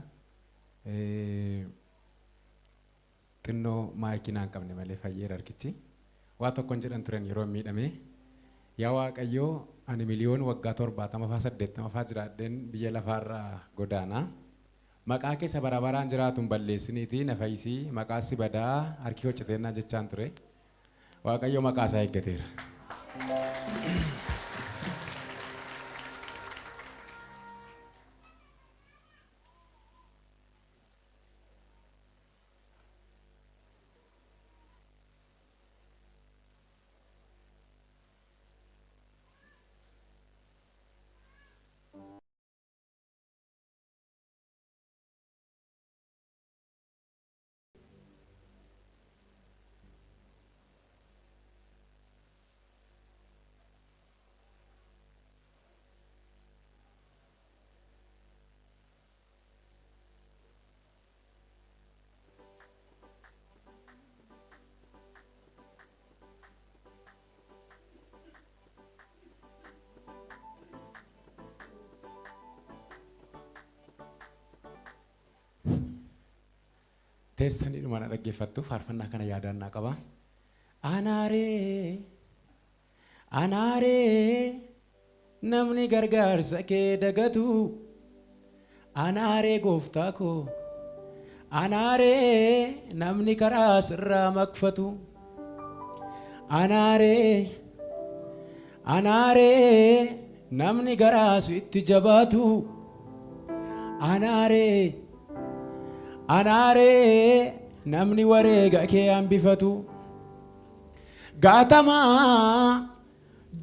Xinnoo maayikii naan qabne malee fayyeera harkichi. Waa tokko hin jedhan turen yeroon miidhame. Yaa Waaqayyo ani miliyoon waggaa 70 faa 80 faa jiraadheen biyya lafaarraa godaana. Maqaa kee isa bara baraan jiraatu hin balleessiniitii na fayyisi, maqaa si badaa harki koo citeennaa jechaan ture. Waaqayyo maqaa isaa eeggateera. Teessaniidhuma na dhaggeeffattu faarfannaa kana yaadaan naa qaba. Anaaree anaaree namni gargaarsa kee dagatu anaaree gooftaa koo anaaree namni karaa sirraa maqfatu anaaree anaaree namni garaa sitti jabaatu anaaree Anaaree namni wareega kee hambifatu gaatamaa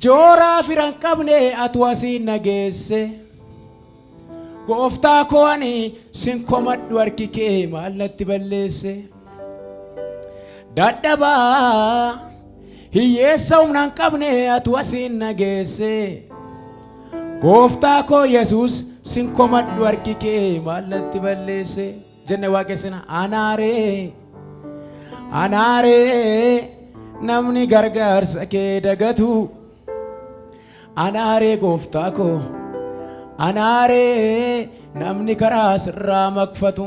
jooraa fira hin qabne atu asiin na geesse gooftaa koo ani sin komadhu harki kee maal natti balleesse dadhabaa hiyyeessa humna hin qabne atu asiin na geesse Gooftaa koo Yesuus sin komadhu harki kee maal natti balleesse jenne waaqessina. Anaaree anaaree namni gargaarsa kee dagatu anaaree gooftaa koo anaaree namni karaa sirraa maqfatu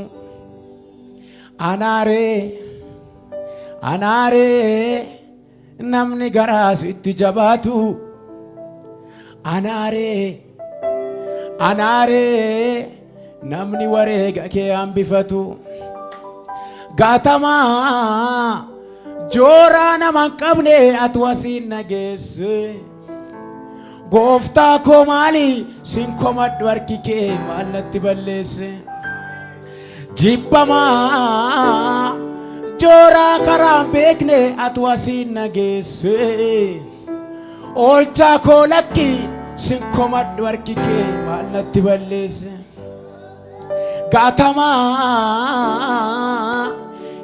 anaaree anaaree Namni garaa sitti jabaatu anaaree anaaree namni wareega kee hambifatu gaatamaa jooraa nama hin qabne atu asiin na geesse gooftaa koo maali sin komadhu harki kee maal natti balleesse. Jibbamaa jooraa karaa hin beekne atu asiin na geesse. Oolchaa koo lakki sin komadhu harki kee maal natti balleesse. Gaatamaa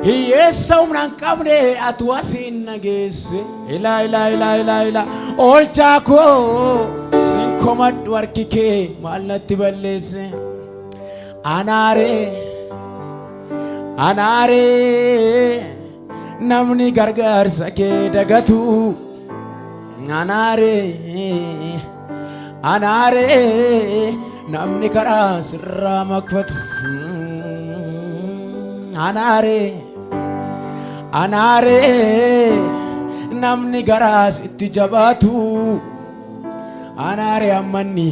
hiyyeessa humna hin qabne atu asiin na geesse. Ilaa ilaa ilaa ilaa ilaa oolchaa koo sin komadhu harki kee maal natti balleesse. Anaaree anaaree namni gargaarsa kee dagatu anaaree anaaree namni karaa sirraa maqfatu anaaree anaaree namni garaa sitti jabaatu Anaaree ammanni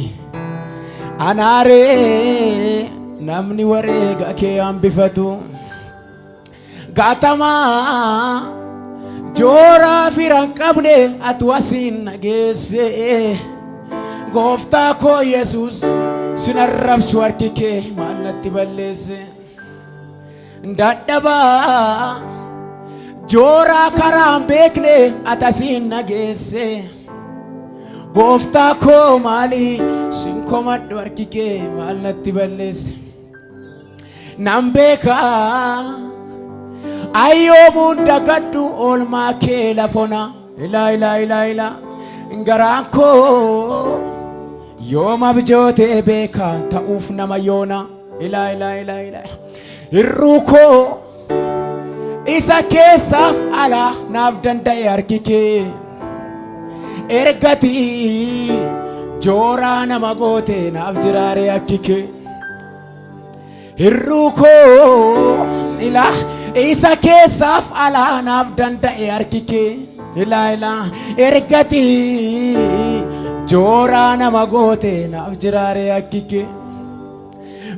anaaree namni wareega kee hambifatu gaatamaa jooraa fira hin qabne atu asiin na geesse gooftaa koo Yesuus sin arrabsu harki kee maal natti balleesse dadhabaa jooraa karaa hin beekne ati asiin na geesse. Gooftaa koo maali sin komadhu harki kee maal natti balleesse. Nan beeka ayyoomuun dagadhu oolmaa kee lafona ilaa ilaa ilaa ilaa garaan koo yoom abjootee beeka ta'uuf nama yoona ilaa ilaa ilaa ilaa hir'uu koo Isa keessaaf alaa naaf danda'e harki kee. Ergati jooraa nama goote naaf jiraare akki kee. Hir'uu koo ilaa isa keessaaf alaa naaf danda'e harki kee. Ilaa ilaa ergati Jooraa nama goote naaf jiraaree akki kee.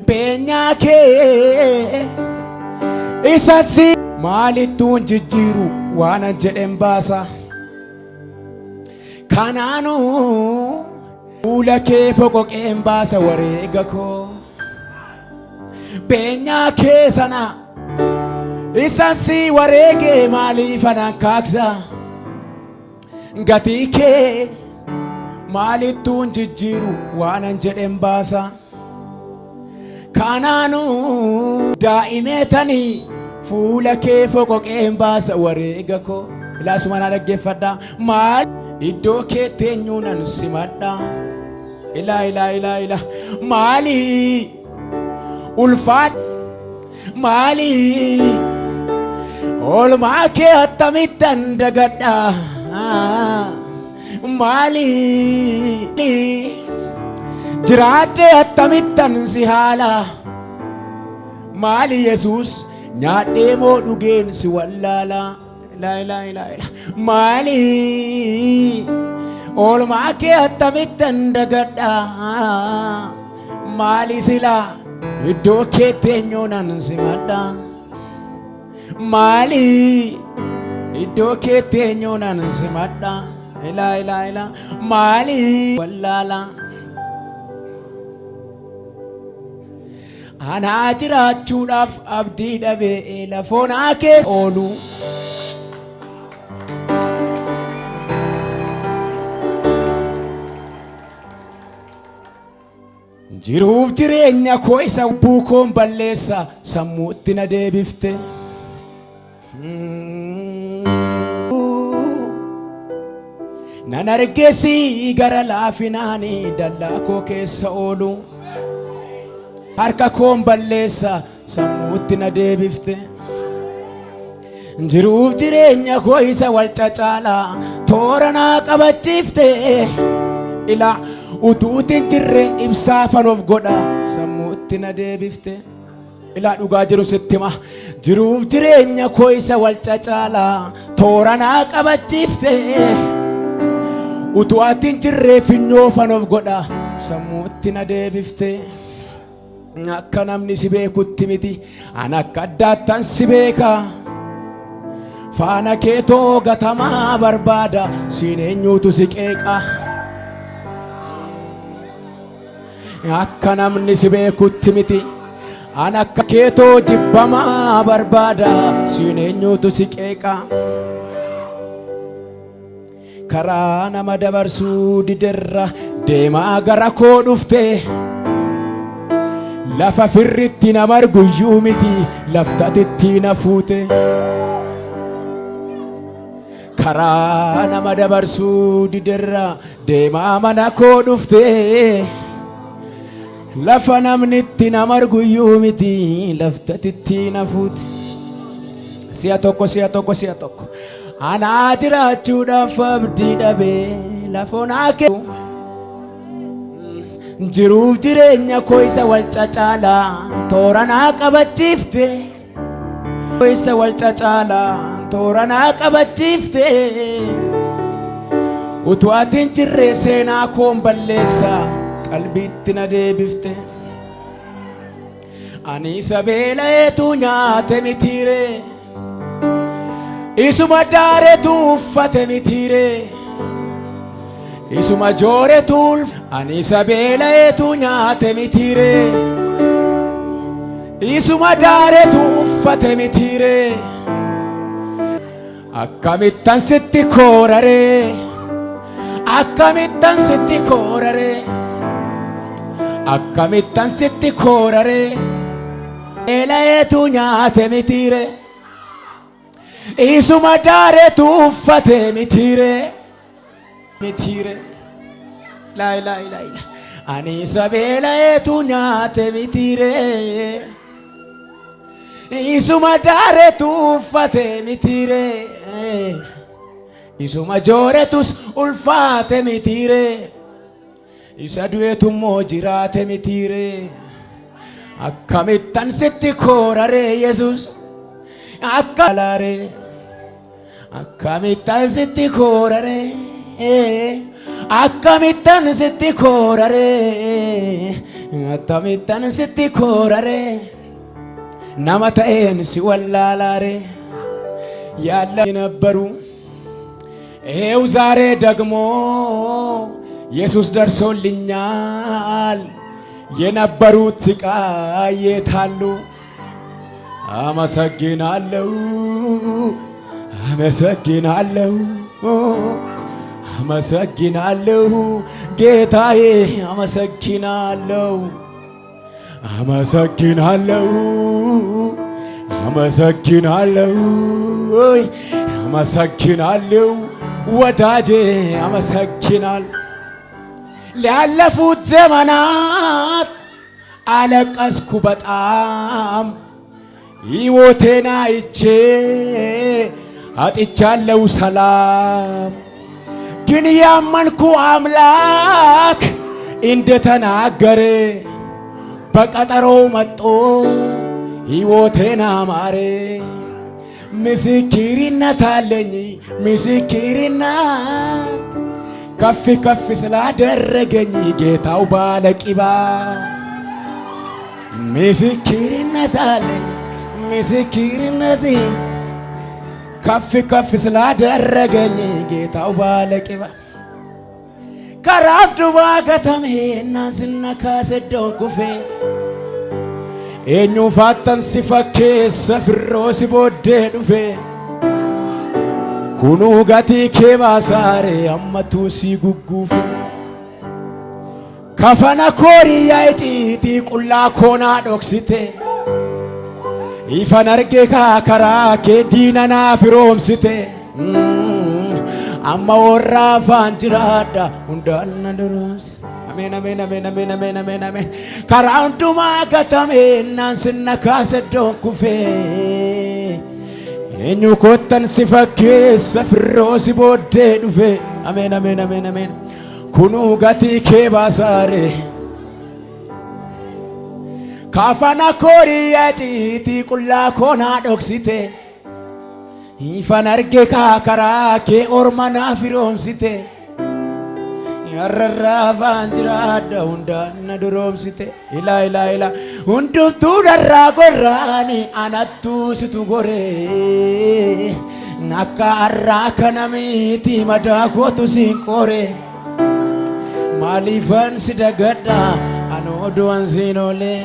Beenyaa kee isa si maalittuun jijjiiru waanan jedhen baasa. Kanaanuu fuula kee foqoqeen baasa wareega koo. Beenyaa kee sana isan si wareegee maaliif anaan kaaksa? Gatii kee maalittuun jijjiiru waanan jedhen baasa. Kanaanuu daa'imeetanii fuula kee foqoqeen baasa wareega koo. Ilaasuma naa dhaggeeffadha. Maal iddoo keetti eenyuunan simadha. Ilaa ilaa ilaa ilaa. Maali ulfaadha. Maali oolmaa kee attamittan dagadha. Maali jiraadhee attamittan si haala. Maali Yesuus nyaadhee moo dhugeen si wallaala. Ilaa ilaa ilaa ilaa. Maali oolmaa kee attamittan dagadha. Maali silaa iddoo keetti eenyuunan simadha. Maali iddoo keetti eenyuunan simadha. Ilaa ilaa ilaa. Maali wallaala. Anaa jiraachuudhaaf abdii dhabee lafoonaa keessa oolu. Jiruuf jireenya koo isa lubbuu koon balleessa sammuutti na deebifte. Nan argesi gara laafinaani dallaa koo keessa oolu. Harka koon balleessa sammuutti na deebifte. Jiruuf jireenya koo isa wal cacaala toora naa qabachiifte. Ilaa utuutiin jirre ibsaa fanoof godha sammuutti na deebifte. Ilaa dhugaa jiru sitti hima. Jiruuf jireenya koo isa wal cacaala toora naa qabachiifte. Utuu ati hin jirree finyoo fanoof godha sammuutti na deebifte. Akka namni si beekutti miti an akka addaattan si beeka. Faana keetoo gatamaa barbaada siin eenyuutu si qeeqa. Akka namni si beekutti miti an akka keetoo jibbamaa barbaada siin eenyuutu si qeeqa. Karaa nama dabarsuu diderra deemaa gara koo dhufte. Lafa firritti nama arguyyuu miti laftatitti na fuute. Karaa nama dabarsuu diderra deemaa mana koo dhufte. Lafa namni itti nama arguyyuu miti laftatitti na fuute. Si'a tokko si'a tokko si'a tokko. Anaa jiraachuudhaaf abdii dhabee lafoonaa kee. Jiruuf jireenya koo isa wal cacaala toora naa qabachiifte. Isa wal cacaala toora naa qabachiifte. Utuu ati hin jirre seenaa koon balleessa qalbiitti na deebifte. Ani isa beela'eetu nyaate mitiire. Isuma daaretu uffate mitiire. Isuma jooretu ani isa beela'eetu nyaate mitiire. Isuma daaretu uffate mitiire. Akkamittan sitti kooraree. Akkamittan sitti kooraree. Akkamittan sitti kooraree. Beela'eetu nyaate mitiire. Isuma daaretu uffate mitiire. Mitiire. Laa ilaa ilaa ilaa. Ani isa beela'eetu nyaate mitiire. Isuma daaretu uffate mitiire. Isuma jooretus ulfaate mitiire. Isa du'etu immoo jiraate mitiire. Akkamittan sitti kooraree Yesuus. Akka laaree. Akkamittan sitti kooraree. Akkamittan sitti kooraree akkamittan sitti kooraree nama ta'een si wallaalaaree ያለ የነበሩ ይሄው ዛሬ ደግሞ ኢየሱስ ደርሶልኛል። የነበሩት ስቃይ የታሉ? አመሰግናለሁ፣ አመሰግናለሁ፣ አመሰግናለሁ ጌታዬ፣ አመሰግናለሁ፣ አመሰግናለሁ፣ አመሰግናለሁ፣ አመሰግናለሁ ወዳጄ፣ አመሰግናለሁ። ላለፉት ዘመናት አለቀስኩ በጣም ሕይወቴን አይቼ አጥቻለሁ ሰላም። ግን ያመንኩ አምላክ እንደተናገረ በቀጠሮው መጦ ሕይወቴን አማረ። ምስክርነት አለኝ ምስክርነት ከፍ ከፍ ስላደረገኝ ጌታው ባለቂባ ምስክርነት አለኝ ምስክርነት ከፍ ከፍ ስላደረገኝ ጌታው ባለቂባ ከራብዱባ ከተሜና ስነካ ሰደው ኩፌ eenyu faattan si fakkeessa firroo si booddee dhufe kunuu gatii kee baasaare ammatuu si gugguufe kafana kooriyyaa iciitii qullaa koonaa dhoksite ifan arge kaa karaa kee diina naa firoomsite amma warra afaan jiraadha hundaan na duroomse. Ameen, ameen, ameen, ameen, ameen, ameen, ameen. Karaa hundumaa gatame naan sinna kaasa iddoon kufee. Eenyu kottan si fakkeessa firroo si booddee dhufe. Ameen, ameen, ameen, ameen. Kunuu gatii kee baasaare. Kafana kooriyaa ciitii qullaa koonaa dhoksite. Ifan arge kaa karaa kee orma naa firoomsite. Har'arraa afaan jiraadha hundaan na duroomsite. Ilaa ilaa ilaa hundumtuu darraa gorraani anattuu situ goree. Akka har'aa kana miti madaa kootu siin qoore. Maaliifan si dagadha anoo du'an siin oolee.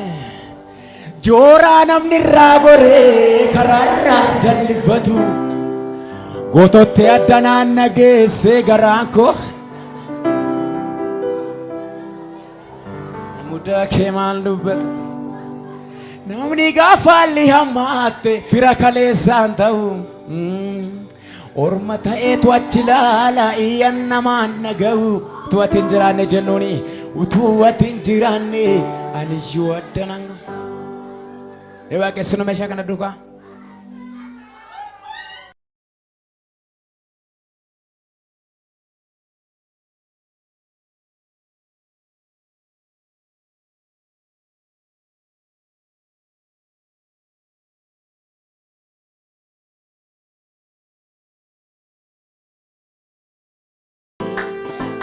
Jooraa namni irraa goree karaarraa jallifatu. Gootottee addanaan na geesse garaan koo. Mudaa kee maal dubbata? Namni gaafa haalli hammaatte fira kaleessaan ta'u. Orma ta'eetu achi ilaala iyyan namaan dhaga'u. Utuu ati hin jiraanne jennuuni utuu ati hin jiraanne aniyyuu addanan. Waaqessinu meeshaa kana duukaa.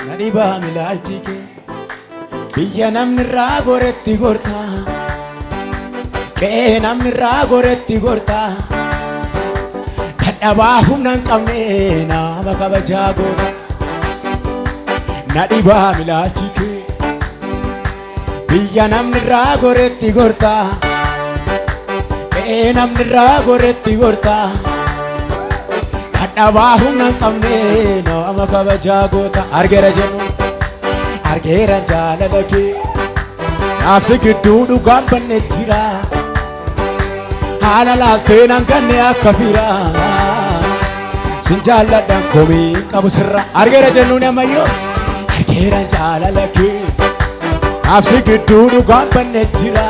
Na dhibaa milaalchi kee biyya namni irraa goretti gortaa qe'ee namni irraa goretti gortaa dadhabaa humna hin qabne nama kabajaa goota. Na dhibaa milaalchi kee biyya namni irraa goretti gortaa qe'ee namni irraa goretti gortaa dadhabaa humna hin qabne nama kabajaa goota. Argeera jennu argeera jaalala kee naafsi gidduu dhugaan banne jira haala laaltee nan ganne akka fira sin jaalladhan komii qabu sirra. Argeera jennuun ammayyoo argeera jaalala kee naafsi gidduu dhugaan banne jira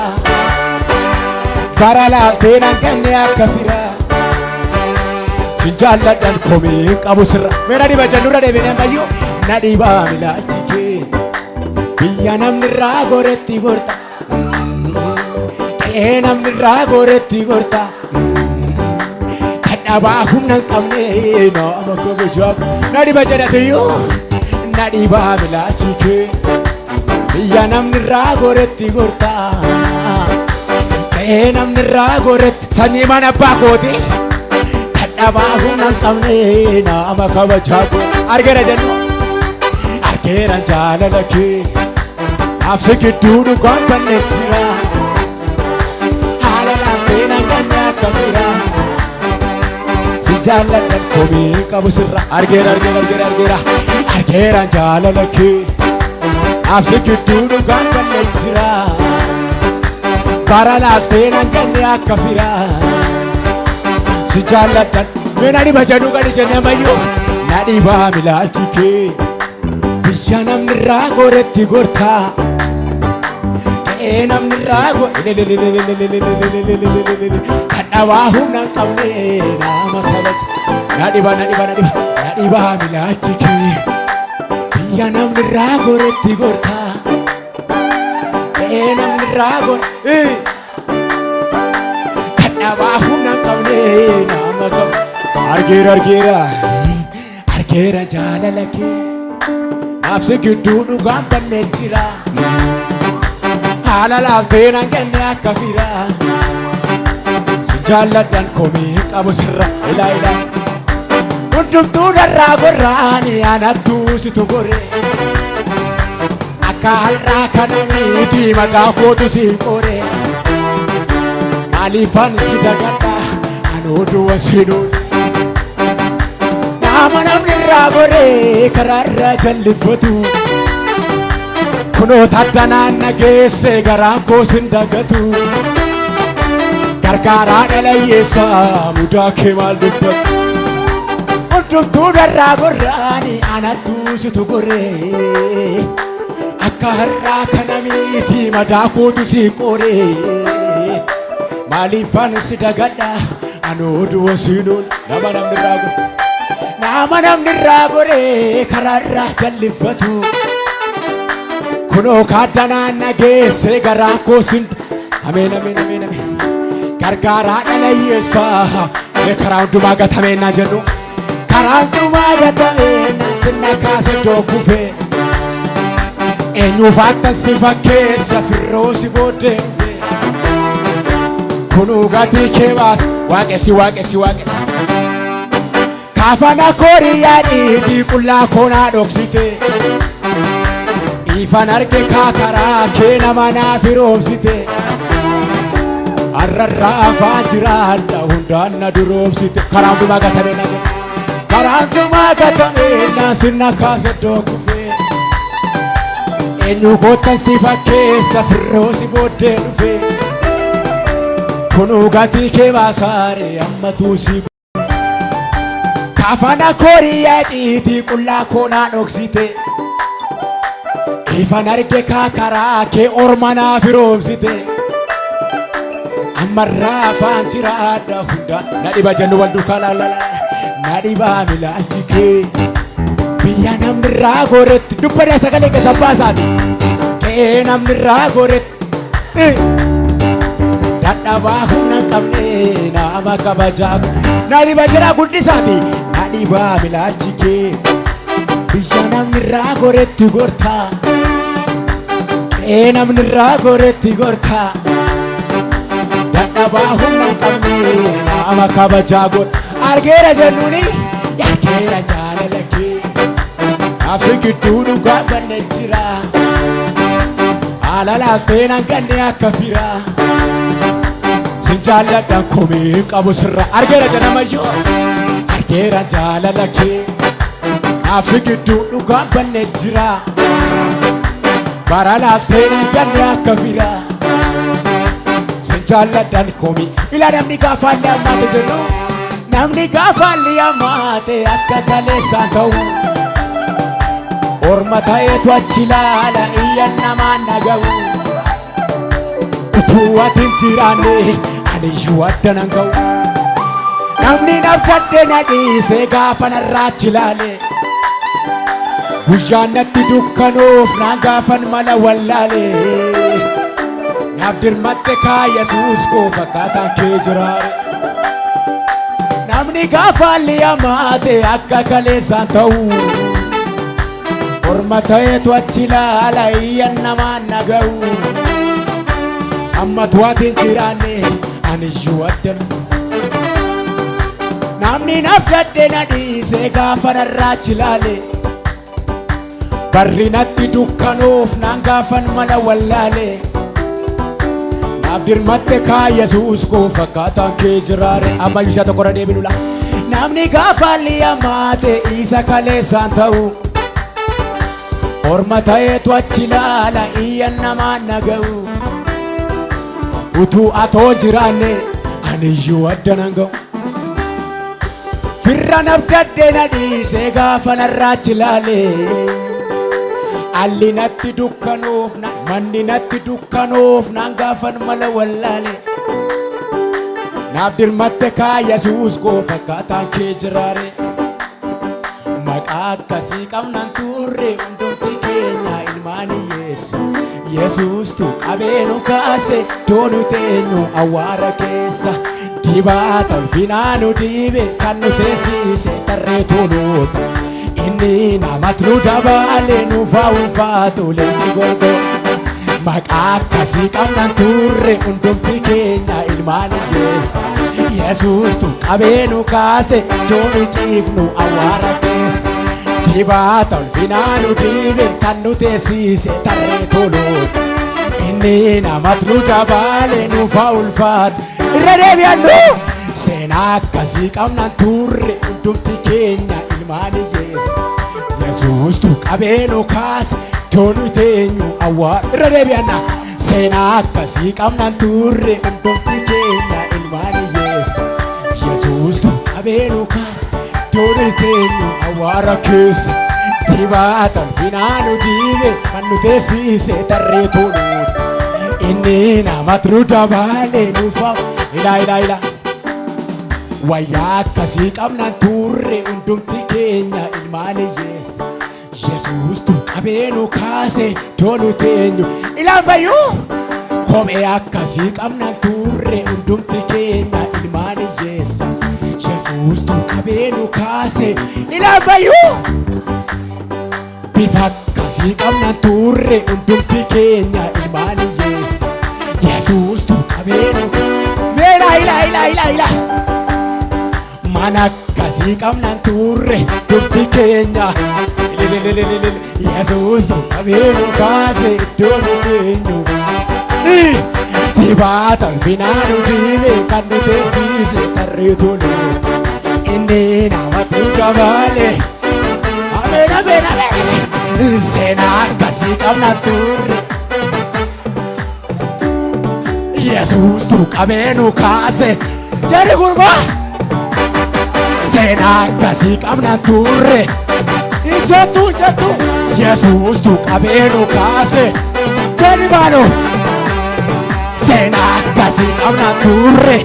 bara laaltee nan ganne akka fira sin jaalladhan komii qabu sirra. Mee na dhiba jennurra deebinee ammayyoo na dhibaa milaalchi kee biyya namni irraa goretti gorta qe'ee namni irraa goretti gorta dadhabaa humna hin qabne nama kabajaa na dhiba jedhatiyyuu Na dhibaa milaachi kee biyya namni irraa goretti gortaa. Qe'ee namni irraa goretti sanyii mana abbaa kooti. Dadhabaa humna hin qabne nama kabajaa koo. Argeera jennu argeera jaalala kee. Nafsi gidduu dhugaan banne jira. Haala laaftee nan ganne akka miira. Si jaalladhan komii qabu sirra. Argeera argeera argeera argeera. Argeera jaalala kee. Nafsi gidduu dhugaan banne jira. Bara laaftee nan ganne akka fira. Si jaalladhan. Mee na dhiba jedhu gadi jennee ammayyuu. Na dhibaa milaalchi kee. Biyya namni irraa goretti gortaa. Qe'ee namni irraa Dadhabaa humna hin qabne nama kabaja. Na dhiba na dhiba na dhiba na dhibaa milaachi kee. Biyya namni irraa goretti gortaa. Qe'ee namni irraa gore. Dadhabaa humna hin qabne nama kabaja. Argeera argeera argeera jaalala kee. Nafsi gidduu dhugaan banne jira. Haala laaftee nan kenne akka fira. Si jaalladhan komii qabu sirra. Ilaa ilaa. Hundumtuu narraa gorraani anattuu situ gore. Akka har'aa kana miti maqaa kootu si qore. Maaliifan si dagadha anoo du'a si dhuun. Nama namni irraa goree karaa irraa jallifatu. Kunoo taddanaan na geesse garaan koo sin dagatu. Gargaaraa dhala hiyyeessaa mudaa kee maal dubbatu. Hundumtuu narraa gorraani anattuu situ goree. Akka har'aa kana miti madaa kootu si qoree. Maaliifan si dagadha anoo du'a sinuun nama namni irraa gore. Nama namni irraa goree karaa irraa jallifatu. Kunoo kaaddanaan na geesse garaan koo sin ameen ameen ameen ameen. Gargaaraa dhala hiyyeessaa mee karaa hundumaa gatameen na jennu. Karaa hundumaa gatameen na sinna kaase iddoo kufee. Eenyuuf akka si fakkeessa firroo si booddee dhufe. Kunuu gatii kee baasa waaqessi waaqessi waaqessi. Kafana kooriyaa dhiitii qullaa koo naa dhoksite. Ifan arge kaa karaa kee nama naa firoomsite. Har'arraa afaan jiraadha hundaan na duroomsite. Karaa hundumaa gatamee na jedhe. Karaa hundumaa gatamee na sinna kaase iddoo kufee. Eenyu koottan si fakkeessa firroo si booddee dhufe. Kunuu gatii kee baasaare ammatu si Kafana kooriyaa ciitii qullaa koo naa dhoksite. Ifan arge kaa karaa kee orma naa firoomsite. Ammarraa afaan jiraadha hunda na dhiba jennu wal duukaa laalala. Na dhibaa milaalchi kee. Biyya namni irraa goretti dubbadha sagalee keessa baasaati. Qe'ee namni irraa goretti. Dadhabaa humna hin qabne nama kabajaa. Na dhiba jedhaa guddisaati. Na dhibaa milaalchi kee. Biyya namni irraa goretti gortaa. Qe'ee namni irraa goretti gortaa. Dadhabaa humna hin qabne nama kabajaa godha. Argeera jennuuni argeera jaalala kee. Nafsi gidduu dhugaa banne jira. Haala laaftee nan ganne akka fira. Sin jaalladha komii hin qabu sirra. Argeera jedhamayyuu argeera jaalala kee. Nafsi gidduu dhugaa banne jira. Bara laaftee nan ganne akka fira. Sin jaalladhan komii. Ilaa namni gaafa illee ammaate jennu. Namni gaafa illee ammaate akka kaleessaan ta'u. Orma ta'eetu achi ilaala iyyan namaan dhaga'u. Utuu ati hin jiraanne aniyyuu adda nan ga'u. Namni nabdadde na dhiise gaafa narraa achi ilaale. Guyyaan natti dukkanoof naan gaafan mala wallaale. Naaf dirmatte kaa Yesuus koo fakkaataan kee jiraare. Namni gaafa li'amaate akka kaleessaan ta'u. Orma ta'eetu achi ilaala iyyan namaan naga'u. Amma tu'atiin jiraanne aniyyuu addan. Namni nabdadde na dhiise gaafa narraa achi ilaale. Barri natti dukkanuuf naan gaafan mala wallaale. Naaf dirmatte kaa Yesuus koo fakkaataan kee jiraare. Ammayyuu isa tokkorra deebinu laa. Namni gaafa li'amaate isa kaleessaan ta'u. Orma ta'eetu achi ilaala iyyan namaan naga'u. Utuu atoo jiraanne aniyyuu addanan ga'u. Firra nabdadde na dhiise gaafa narraa achi ilaale. Alli natti dukkanuuf manni natti dukkanuuf naan gaafan mala wallaale. Naaf dirmatte kaa Yesuus koo fakkaataan kee jiraare. Maqaa akkasii qabnaan turre hundumti keenya ilmaan hiyyeessa. Yesuustu qabee nu kaase doonu teenyu awwaara keessa. Dibata ulfinaa nu dibe kan nu teessise tarree toloota. Inni namatti nu dabale nuuf haa ulfaatu leenci golgoo. Maqaa akkasii qabnaan turre hundumti keenya ilmaan hiyyeessa. Yesuustu qabee nu kaase doonu ciifnu awwaara keessa. Dibata ulfinaa nu dibe kan nu teessise tarree toloota. Inni namatti nu dabale nuuf haa ulfaatu. Irra deebi'annu seenaa akkasii qabnaan turre hundumti keenya ilmaan hiyyeessa. Yesuustu qabee nu kaase doonu teenyu awwaara. Irra deebi'anna seenaa akkasii qabnaan turre hundumti keenya ilmaan hiyyeessa. Yesuustu qabee nu kaase doonu teenyu awwaara keessa. Dibata ulfinaa nu dibe kan nu teessise tarree toluudha. Inni namatti nu dabale nuuf haa ilaa ilaa ilaa. Wayyaa akkasii qabnaan turre hundumti keenya ilmaan hiyyeessa. Yesuustu qabee nu kaase doonu teenyu. Ilaan bayyuu kophee akkasii qabnaan turre hundumti keenya ilmaan hiyyeessa. Yesuustu qabee nu kaase. Ilaan bayyuu bifa akkasii qabnaan turre hundumti keenya ilmaan hiyyeessa. Yesuustu qabee nu meelaa ilaa ilaa ilaa ilaa. Mana akkasii qabnaan turre hundumti keenya. Yesuustu qabee nu kaase iddoo nu teenyu. Dibata ulfinaa nu dibe kan nu teessise tarree tolu. Inni namatti nu dabale. Ameen ameen ameen. Seenaa akkasii qabnaan turre. Yesuustu qabee nu kaase. Jarri gurbaa. Seenaa akkasii qabnaan turre. Ijjattu ijjattu. Yesuustu qabee nu kaase. Jarri baano. Seenaa akkasii qabnaan turre.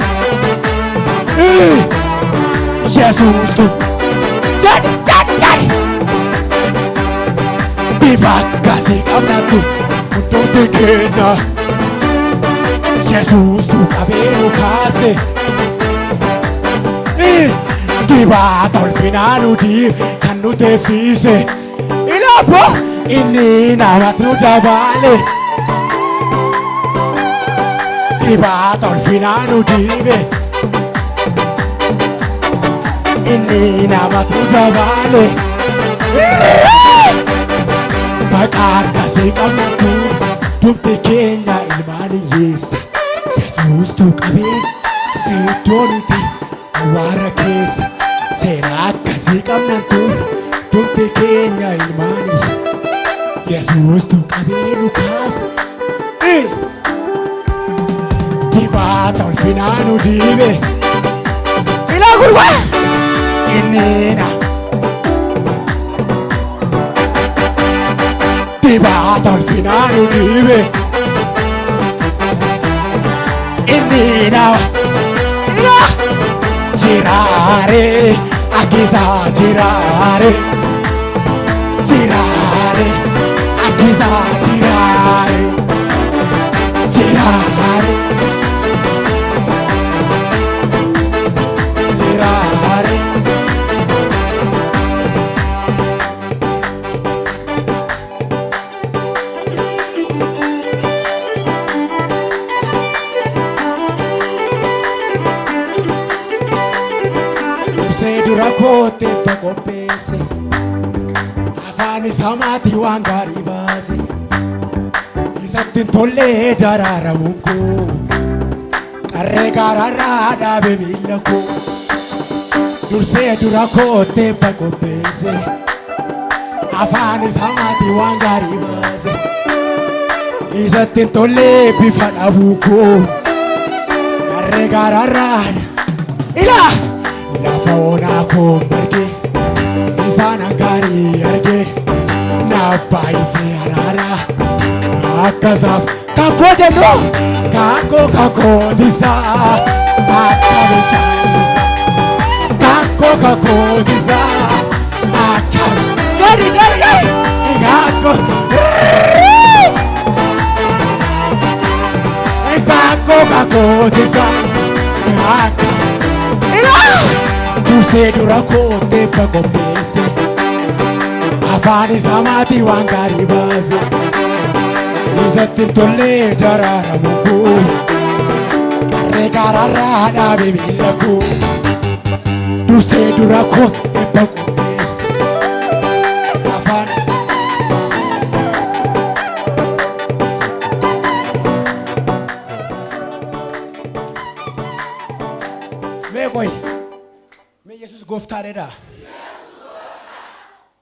Yesuustu. Jarri jarri jarri. Bifa akkasii qabnaan turre. Hundumti keenya. Yesuustu qabee nu kaase. Dibata ulfinaa nu dibe kan nu teessise. Ilaaboo inni namatti nu dabale. Dibata ulfinaa nu dibe. Inni namatti nu dabale. Maqaa akkasii qabnaan turre hundumti keenya ilmaan hiyyeessa. Yesuustu qabee iddoo nuti awwaara keessa. Seenaa akkasii qabnaan turre hundumti keenya ilmaan hiyyeessa. Yesuustu qabee nu kaase. Dibata ulfinaa nu dibe. Ilaa gurbaa. Inni na. Dibata ulfinaa nu dibe. Inni na. Ilaa. Jiraare akisa jiraare. Jiraare akisa jiraare. Jiraare. Jiraare. kootti eebba qopheesse. Afaan isaa maatii waan gaarii baase. Isatti hin tollee daraaramuun koo. Qarree gaararraa dhaabe miila koo. Dursee dura kootti eebba qopheesse. Afaan isaa maatii waan gaarii baase. Isatti hin tollee bifa dhabuu koo. Qarree gaararraa ilaa lafa onaa koo marge. Isaan gaarii arge. Na baay'isee araara. Akkasaaf kakoo jennu kakoo kakootisaa akka bilchaanisa. Kakoo kakootisaa akka jedhi jedhi jedhi kakoo. Kakoo kakootisaa akka ilaa dursee dura koottee qopheesse. Afaan isaa maatii waan gaarii baase. Isatti hin tollee daraaramu koo. Qarree gaararraa dhaabe miila koo. Dursee dura koo eebba qopheesse. Afaan isaa. Mee qoy. Mee Yesuus gooftaadha.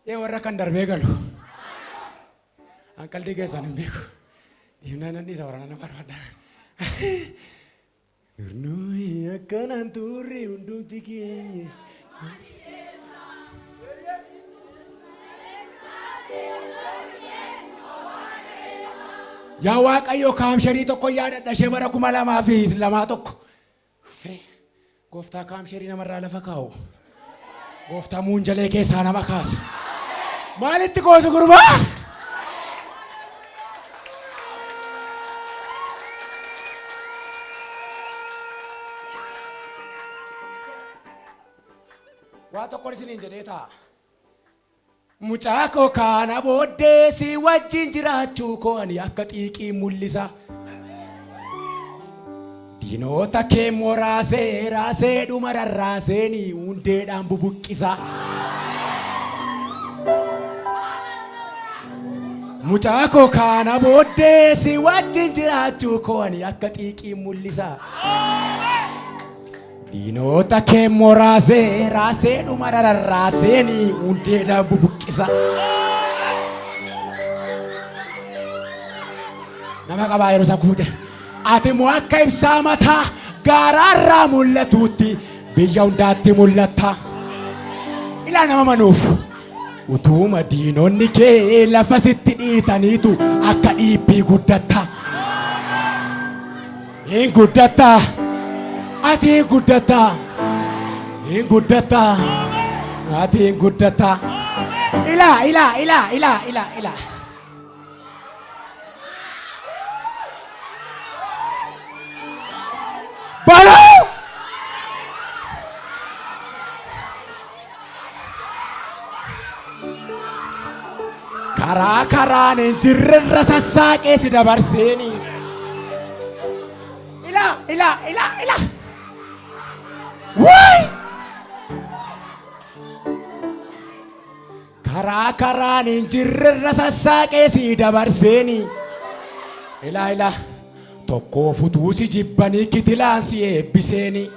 Ee warra kan darbee galu. An qaldii keessaan hin beeku. Dhiifnaan nan dhiisa waraana barbaada. Nuyi akkanaan turre hundumti keenya. Yaa Waaqayyo kaamsharii tokko yaadadha ishee bara 2002 tokko. Uffee gooftaa kaamsheerii namarraa lafa kaa'u. Gooftaa muunjalee keessaa nama kaasu. Maalitti qoosu gurbaa? Waa tokkon isiniin jedhee taa'a. Mucaa koo kaana booddee si wajjin jiraachuu koo ani akka xiiqii mul'isa. Diinoota kee immoo raasee raasee dhuma rarraaseeni hundeedhaan bubuqqisa. Mucaa koo kaana booddee si wajjin jiraachuu koo ani akka xiiqii mul'isa. Diinoota kee immoo raasee raasee dhuma rarraaseeni hundeedhaan bubuqqisa. Nama qabaa yeroo isaa kuute. Ati immoo akka ibsaa mataa gaaraarraa mul'atuutti biyya hundaatti mul'atta. Ilaa nama manuuf. Utuuma diinonni kee lafa sitti dhiitaniitu akka dhiibbii guddatta. Hin guddatta. Ati hin guddatta. Hin guddatta. Ati hin guddatta. Ilaa ilaa ilaa ilaa ilaa ilaa. Baloo! Karaa karaan hin jirrerra sassaaqee si dabarseeni. Ilaa ilaa ilaa ilaa. Wuy! Karaa karaan hin jirrerra sassaaqee si dabarseeni. Ilaa ilaa. Tokkoo futuu si jibbanii kitilaan si eebbiseeni.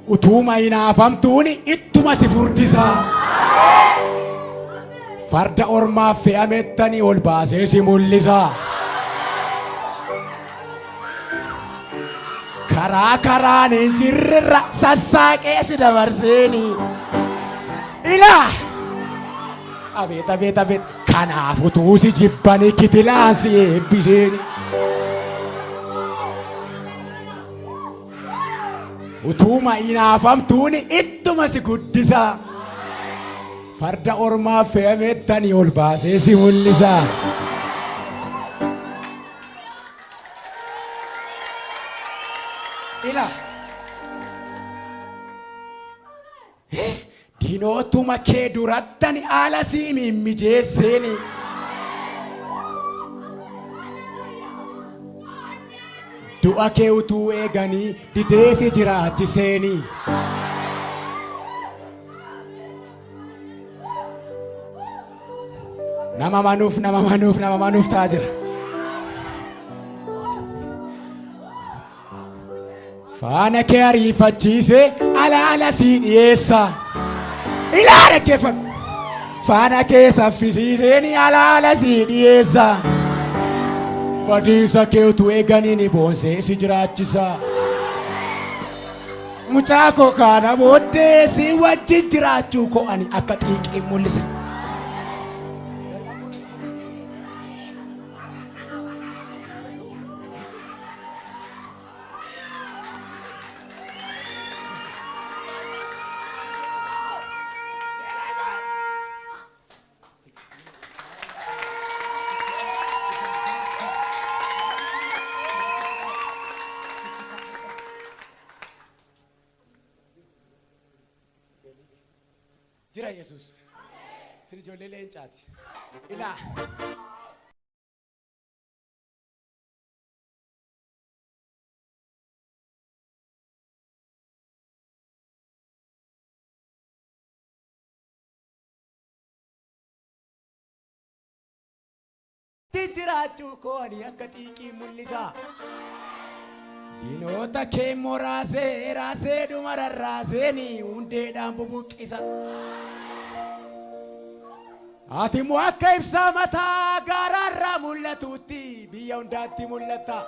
Utuuma hinaafamtuuni ittuma si furdisa. Farda ormaaf fe'amettani ol baasee si mul'isa. Karaa karaan hin jirrerra sassaaqee si dabarseeni. Ilaa! Abeet abeet abeet kanaaf utuu si jibbanii kitilaan si eebbiseeni. Utuuma inaafamtuuni ittuma si guddisa. Farda ormaaf fe'amettani ol baasee si mul'isa. Ila. Diinootuma kee durattani haala sii mimmijeesseeni. Du'a kee utuu eeganii didee si jiraachiseeni. Nama manuuf nama manuuf nama manuuf ta'aa jira. Faana kee ariifachiisee alaala sii dhiyeessa. Ilaa dhaggeeffadhu. Faana kee saffisiisee ni alaala sii dhiyeessa. Badiisa kee utuu eeganii ni boonsee si jiraachisa. Mucaa koo kana booddee si wajjin jiraachuu koo ani akka xiiqiin mul'isa. Jira Yesuus. Isin ijoollee leencaati. Ilaa. Jiraachuu koo ani akka xiiqii mul'isa. Diinota kee immoo raasee raasee dhuma rarraaseeni hundeedhaan bubuqqisa. Ati immoo akka ibsaa mataa gaaraarraa mul'atuutti biyya hundaatti mul'atta.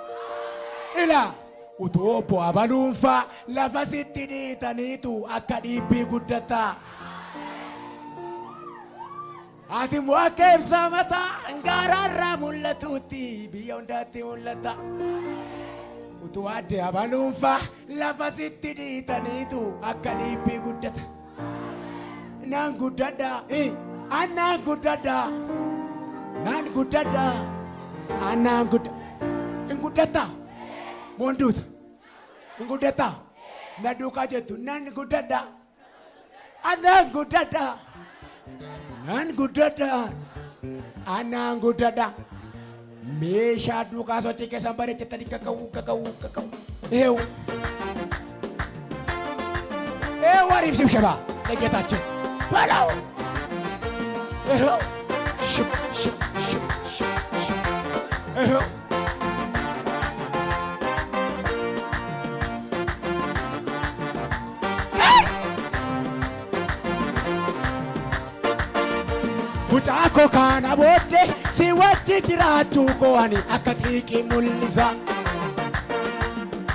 Ilaa utuu obbo Abaluunfaa lafa sitti dhiitaniitu akka dhiibbii guddatta. Ati immoo akka ibsaa mataa gaaraarraa mul'atuutti biyya hundaatti mul'atta. Utuu aadde Abaluunfaa lafa sitti dhiitaniitu akka dhiibbii guddata. Naan guddadha. An naan guddadha. Naan guddadha. An naan gudda. Hin guddatta. Moonduuta. Hin guddatta. Na duukaa jettu nan guddadha. An naan guddadha. Nan guddadha. An naan guddadha. Meeshaa duukaa sochii keessan bareechatanii kaka'uu kaka'uu kaka'uu. Eewu. ይኸው አሪፍ ሽብሸባ ለጌታችን በለው። ይኸው ሽብ ሽብ ሽብ ሽብ ሽብ ይኸው Mucaa koo kana booddee si wajji jiraachuu koo ani akka xiiqii mul'isa.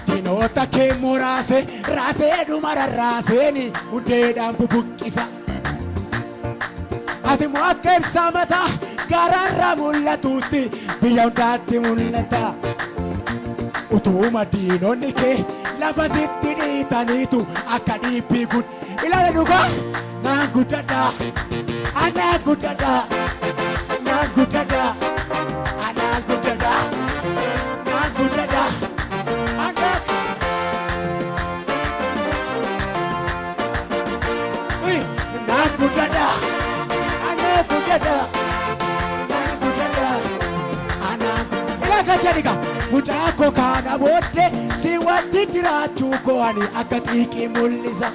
Diinota kee muraase raasee dhuma rarraaseeni hundeedhaan bubuqqisa. Ati immoo akka ibsaa mataa gaaraarraa mul'atuutti biyya hundaatti mul'ata. Utuuma diinonni kee lafa sitti dhiitaniitu akka dhiibbii gud ilaala dhugaa naan guddadha. Anaan guddadha. Naan guddadha. Anaan guddadha. Naan guddadha. Anaan Naan guddadha. Anaan guddadha. Naan guddadha. Anaan ilaa kan jedhiga mucaa koo kana booddee si wajji jiraachuu koo ani akka xiiqii mul'isa.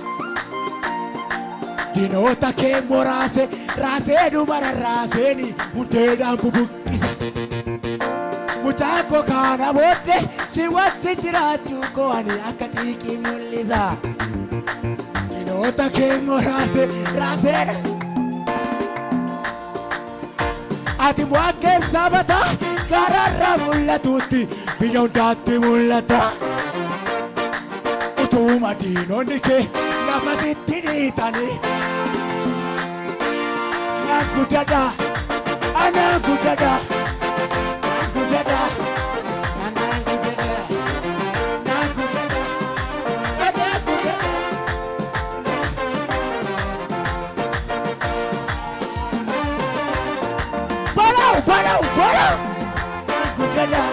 Diinota kee muraase raasee dhuma rarraaseeni hundeedhaan bubuqqisa. Mucaa koo kana booddee si wajji jiraachuu koo ani akka xiiqii mul'isa. Diinota kee muraase raasee Ati immoo akka ibsaa mataa gaaraarraa mul'atuutti biyya hundaatti mul'ata. Utuuma diinonni kee lafa sitti dhiitanii naan guddadha, anaan guddadha, naan guddadha, anaan guddadha, naan guddadha, anaan guddadha. በለው በለው በለው guddadha.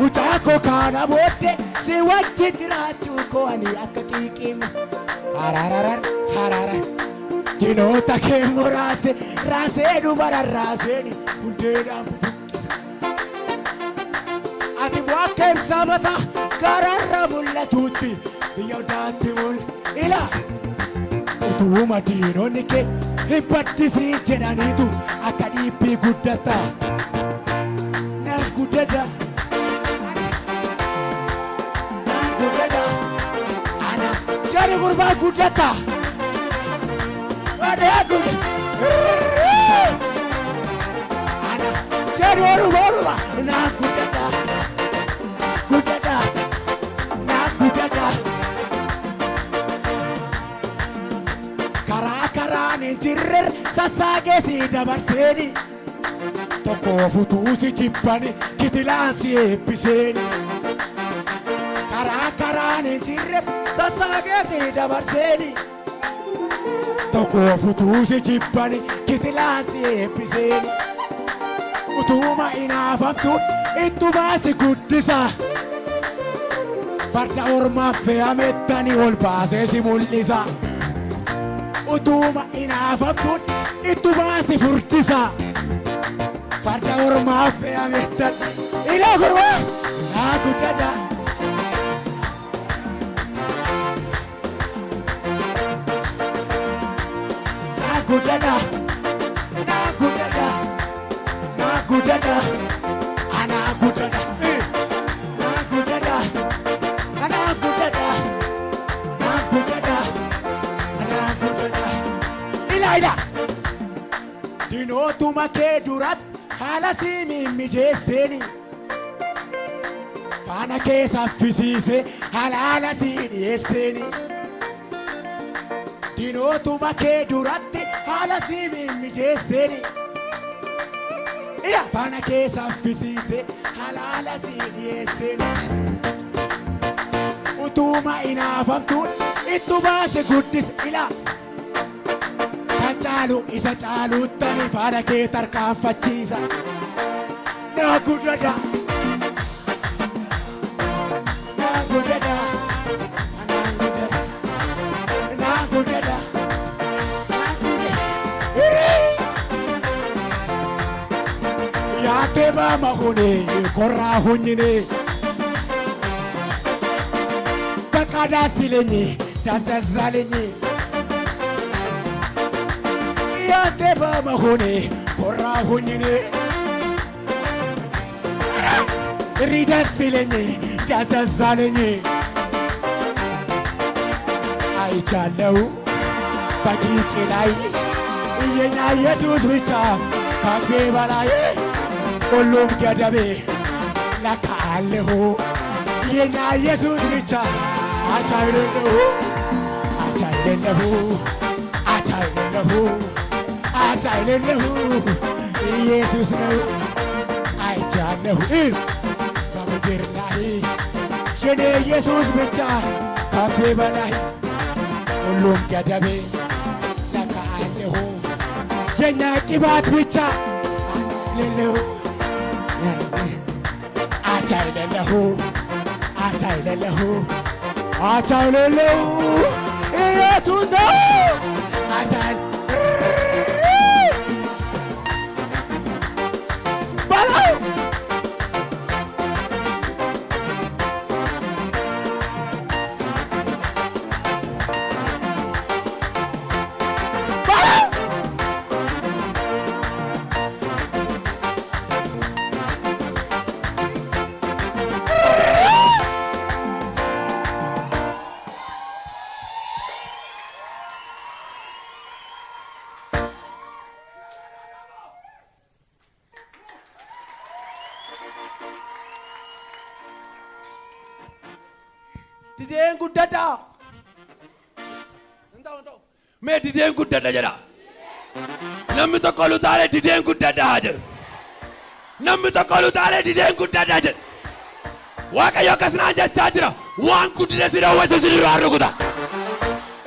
Mucaa koo kana booddee si wajji jiraachuu koo ani akka xiiqiin haraararan haraara diinota kee muraase raasee dhuma rarraaseeni hundeedhaan bubuqqisa. Akka ibsaa mataa gaararraa mul'atuutti biyya hundaatti mul ila. Utuuma diinonni kee hin baddisii jedhaniitu akka dhiibbii guddatta. Nan guddadha. Nan guddadha. Ana jedhi gurbaa guddatta. Badee gudda. Ana jedhi oluma oluma. Nan guddadha. Guddadha. Nan guddadha. Karaa karaan hin jirre sassaagee si dabarseeni. Tokko futuu si jibbani kitilaan si eebbiseeni. Karaa karaan hin jirre sassaagee si dabarseeni. Tokko futuu si jibbani kitilaan si eebbiseeni. Utuuma inaafamtu ittumaa si guddisa. Farda ormaaf fe'amettani ol baasee si mul'isa. Utuuma inaafamtuun ittumaa si furdisa. Farda ormaaf fe'amettan ila gurbaa naa guddadha. Naa guddadha. Naa guddadha. Naa guddadha. Anaa guddadha. Naa guddadha. Anaa guddadha. Naa guddadha. Anaa guddadha. Ila ila. Dinootuma kee duratti haala sii mimmijeesseeni. Faana kee saffisiise halaala sii dhiyeesseeni. Dinootuma kee duratti haala sii mimmijeesseeni. Ila faana kee saffisiise halaala sii dhiyeesseeni. Utuuma inaafamtuun ittu baase guddise ila. Kan caalu isa caaluuttani faana kee tarkaanfachiisa. Naa guddadha. Naa guddadha. Naa guddadha. Naa guddadha. Naa guddadha. Yaatee baama hune korraa hunyine. Bakka daasilenyi dasdasalenyi. Yaatee baama hune korraa hunyine. Ridasilenyi dasdasalenyi. አይቻለው በጊጤ ላይ የኛ ኢየሱስ ብቻ ካፌ በላይ ሁሉም ገደቤ ለካ አለሁ የኛ ኢየሱስ ብቻ አቻ የሌለው አቻ የሌለው አቻ የሌለው አቻ የሌለው ኢየሱስ ነው። አይቻለሁ በምድር ላይ የኔ ኢየሱስ ብቻ ካፌ በላይ ሁሉም ገደቤ ለካ አለሁ የኛ ቅባት ብቻ ሌለው አቻ የሌለው አቻ የሌለው አቻ የሌለው ኢየሱስ ነው። አቻ በለው በለው Dideen guddadha. Hin ta'u hin ta'u. Mee dideen guddadha jedha. Namni tokko ol utaalee dideen guddadha haa jedhu. Namni tokko ol utaalee dideen guddadha jedhu. Waaqayyo akkas naan jechaa jira. Waan guddina si dhowwase si duraa rukuta.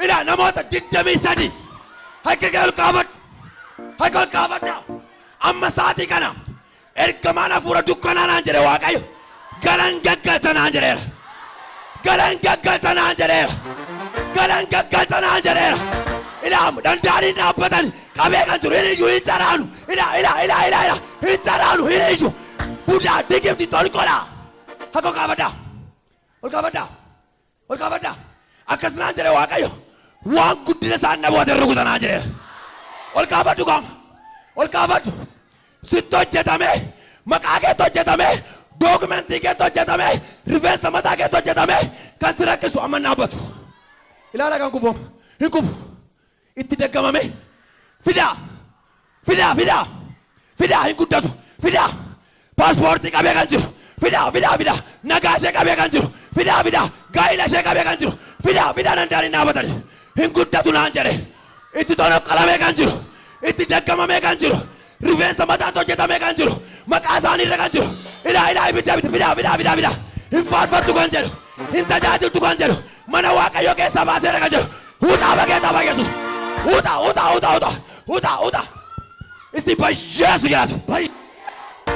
Ilaa namoota 23 harka kee ol kaafadhu. Harka ol kaafadhaa. Amma sa'aatii kana ergamaan hafuura dukkanaa naan jedhe Waaqayyo. Galan gaggalcha naan jedheera. Galan gaggalcha naan jedheera. Galan gaggalcha naan jedheera. Ilaa danda'anii dhaabbatan qabee kan jiru hin iyyu hin caraanu. Ilaa ilaa ilaa ilaa ilaa hin caraanu hin iyyu. Budaa digimti tolqolaa. Harka ol kaafadhaa. Ol kaafadhaa. Ol kaafadhaa. Akkas naan jedhe Waaqayyo. Waan guddina isaan dhabu ati rukuta naan jedheera. Ol kaafadhu qaama. Ol kaafadhu. Sitti hojjetame, maqaa keetti hojjetame, dookumentii keetti hojjetame, rifeensa mataa keetti hojjetame, kan si rakkisu amma hin dhaabbatu. Ilaala kan kufu hin kufu. Itti daggamame fidaa fidaa fidaa fidaa hin guddatu fidaa paaspoortii qabee kan jiru fidaa fidaa fidaa nagaa ishee qabee kan jiru fidaa fidaa gaa'ila ishee qabee kan jiru fidaa fidaa danda'anii dhaabatanii hin guddatu naan jedhe itti tonoqqalamee kan jiru itti daggamamee kan jiru rifeensa mataatti hojjetamee kan jiru maqaa isaanii irra kan jiru ilaa ilaa ibidda ibidda fidaa fidaa fidaa fidaa hin faarfattu kan jedhu hin tajaajiltu kan jedhu mana waaqayyoo keessaa baaseera kan jedhu wuxaa bageetaa ba yesus wuxaa wuxaa wuxaa wuxaa wuxaa wuxaa isti bayyeesu jedhaas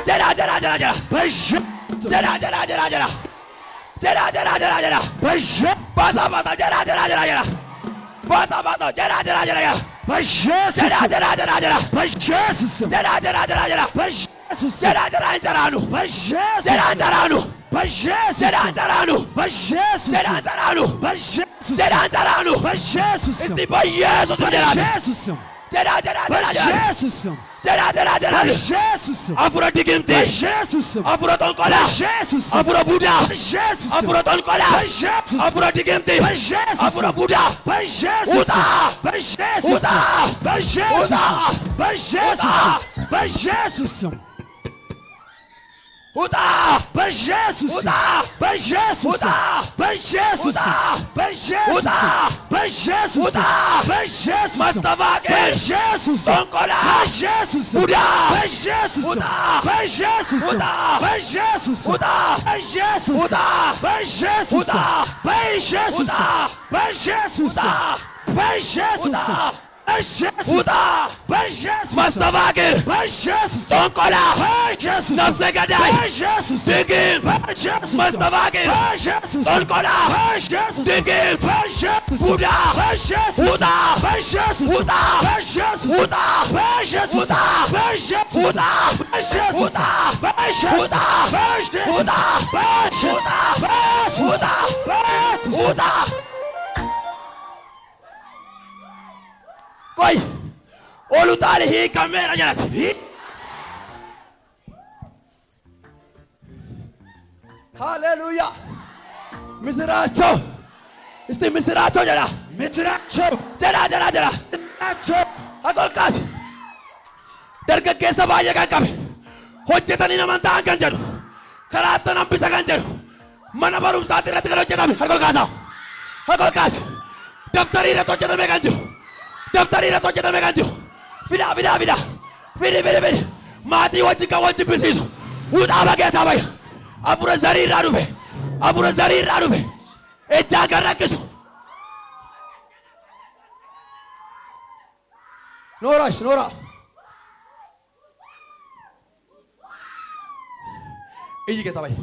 jedhaa jedhaa jedhaa jedhaa jedhaa jedhaa jedhaa jedhaa jedhaa jedhaa jedhaa jedhaa baasaa baasaa jedhaa jedhaa jedhaa jedhaa baasaa baasaa jedhaa jedhaa jedhaa jedhaa jedhaa jedhaa jedhaa jedhaa jedhaa jedhaa jedhaa jedhaa jedhaa jedhaa hin caraanu jedhaa hin caraanu jedhaa hin caraanu jedhaa hin caraanu jedhaa hin caraanu isti bayyeesus jedhaa jedhaa jedhaa jedhaa jedhaa jedhaa jedhaa jedhaa afura digimti afura xonqolaa afura budaa afura xonqolaa afura digimti afura budaa ውጣ ውጣ ውጣ ውጣ ውጣ በኢየሱስ ውጣ በኢየሱስ ውጣ በኢየሱስ ውጣ በኢየሱስ ውጣ በኢየሱስ ውጣ በኢየሱስ መስተፋቅር በኢየሱስ ጥንቆላ በኢየሱስ ቡዳ በኢየሱስ ውጣ በኢየሱስ ውጣ በኢየሱስ ውጣ በኢየሱስ ውጣ በኢየሱስ ውጣ በኢየሱስ ውጣ በኢየሱስ ውጣ በኢየሱስ ውጣ በኢየሱስ ውጣ በኢየሱስ መስተፋቅር በኢየሱስ ጥንቆላ በኢየሱስ ነፍሰ ገዳይ በኢየሱስ ድግምት በኢየሱስ መስተፋቅር በኢየሱስ ጥንቆላ በኢየሱስ ድግምት በኢየሱስ ቡዳ በኢየሱስ ውጣ በኢየሱስ ውጣ በኢየሱስ ውጣ በኢየሱስ ውጣ በኢየሱስ ውጣ በኢየሱስ ውጣ በኢየሱስ ውጣ በኢየሱስ ውጣ በኢየሱስ ውጣ በኢየሱስ ውጣ በኢየሱስ ውጣ ቆይ ኦሉ ጣል hiikameera jedhati ሃሌሉያ ምስራቸው እስቲ ምስራቸው ጀዳ ምስራቸው ጀዳ ጀዳ ጀዳ ምስራቸው አቆልቃስ dargaggeessa baay'ee kan qabe hojjetanii naman ta'an kan jedhu karaatti hambisa kan jedhu mana barumsaatti irratti kan hojjetame harka ol kaasaa harka ol kaasi daftarii irratti hojjetame kan jiru daftarii irratti hojjetame kan jiru fidaa fidaa fidaa fidi fidi fidi maatii wajjin kan wal jibbisiisu wuxaa bageetaa baya afura zarii irraa dhufe afura zarii irraa dhufe ejjaa kan rakkisu noorash nooraa iyyi keessa bayi.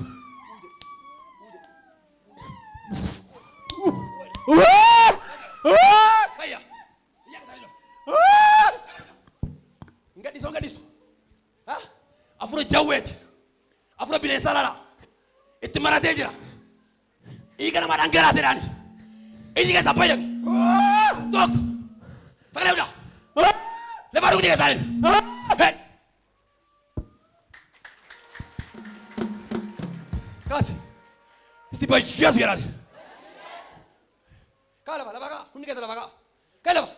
Kayya. Hin gadhiisu hin gadhiisu. Afura jawweeti. Afura bineensa lala. Itti maratee jira. Dhiiga nama dhangalaaseedhaani. Iyyi keessa bayi dhaqi. Tokko. Sagalee guddaa. Lafa dhugdee keessaanii. Hey. Kaasi. Isti bayyeesu jedhaati. Kaa lafa lafa kaa hundi keessa lafa kaa. Kaa lafa.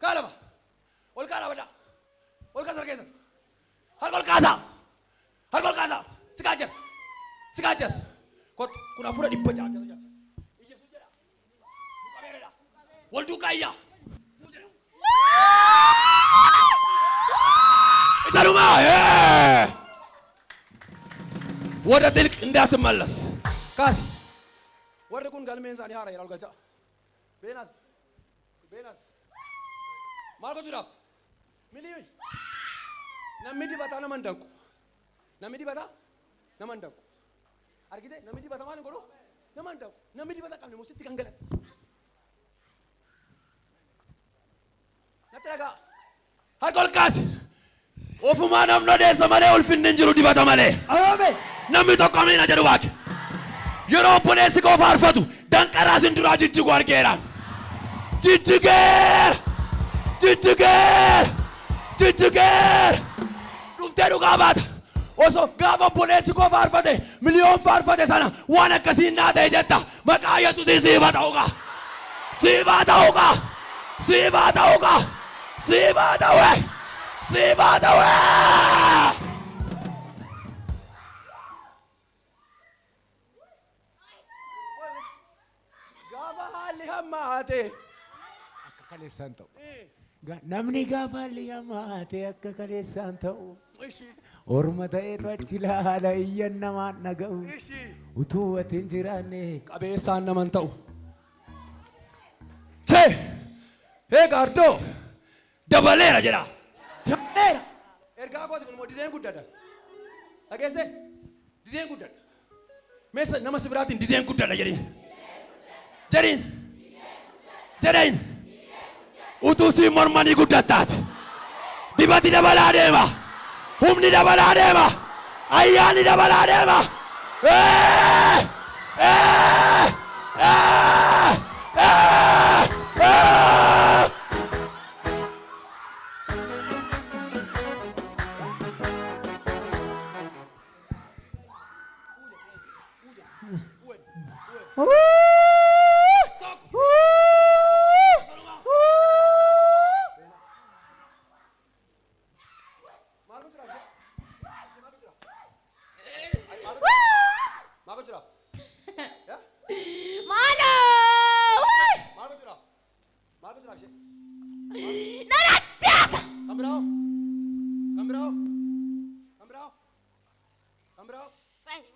Kaa lafa. Ol kaa dhaabadhaa. Ol kaasa harka keessan. Harka ol kaasaa. Harka ol kaasaa. Si kaachas. Si kaachas. Kottu kun hafuura dhibba ja'a ja'a ja'a. Iyyasuus jedha. Nu qabeeredha. Wal duukaa iyyaa. Isa dhumaa. Ee! ወደ ጥልቅ እንዳትመለስ ካሲ warri kun galmeen isaanii haara jedha ol galchaa beenas beenas maal gochuudhaaf milii namni dibataa nama hin danqu namni dibataa nama hin danqu argite namni dibataa maal hin godhu nama hin danqu namni dibata qabne immoo sitti gangalata natti dhagaa harka ol kaasi ofumaa namni odeessa malee ulfinni hin jiru dibata malee አሜን namni tokko amiina jedhu baake. Yeroo obboleessi koo faarfatu danqaraa isin duraa jijjigu argeera. Jijjigeera! Jijjigeera! Jijjigeera! Dhuftee dhugaa baata. Osoo gaafa obboleessi koo faarfate miliyoon faarfate sana waan akkasiin naa ta'e jetta. Maqaa Yesuusiin siif haa ta'u kaa. Siif haa ta'u kaa. Siif haa ta'u kaa. Siif haa ta'u. Siif haa ta'u. Gaafa haalli hammaate. Akka kaleessaan ta'u. Namni gaafa haalli hammaate akka kaleessaan ta'u. Orma ta'eetu achi ilaala iyyan namaan dhaga'u. Utuu ati hin jiraanne. Qabeessaan naman ta'u. Chee! Hee gaardoo! Dabaleera jedha. Dabaleera. Ergaa kooti kun immoo dideen guddadha. Dhageessee? Dideen guddadha. Meessa nama si biraatiin dideen guddadha jedhiin. Jedhiin. Jedhiin. Utuu siin mormanii guddattaati. Dibati dabalaa deema. Humni dabalaa deema. Ayyaanni dabalaa deema. Ee! Ee! Ee! Ee! Ee! Maaloo! Nan ajjeesa! Kan biraa hoo? Kan biraa hoo? Kan biraa hoo? Kan biraa hoo?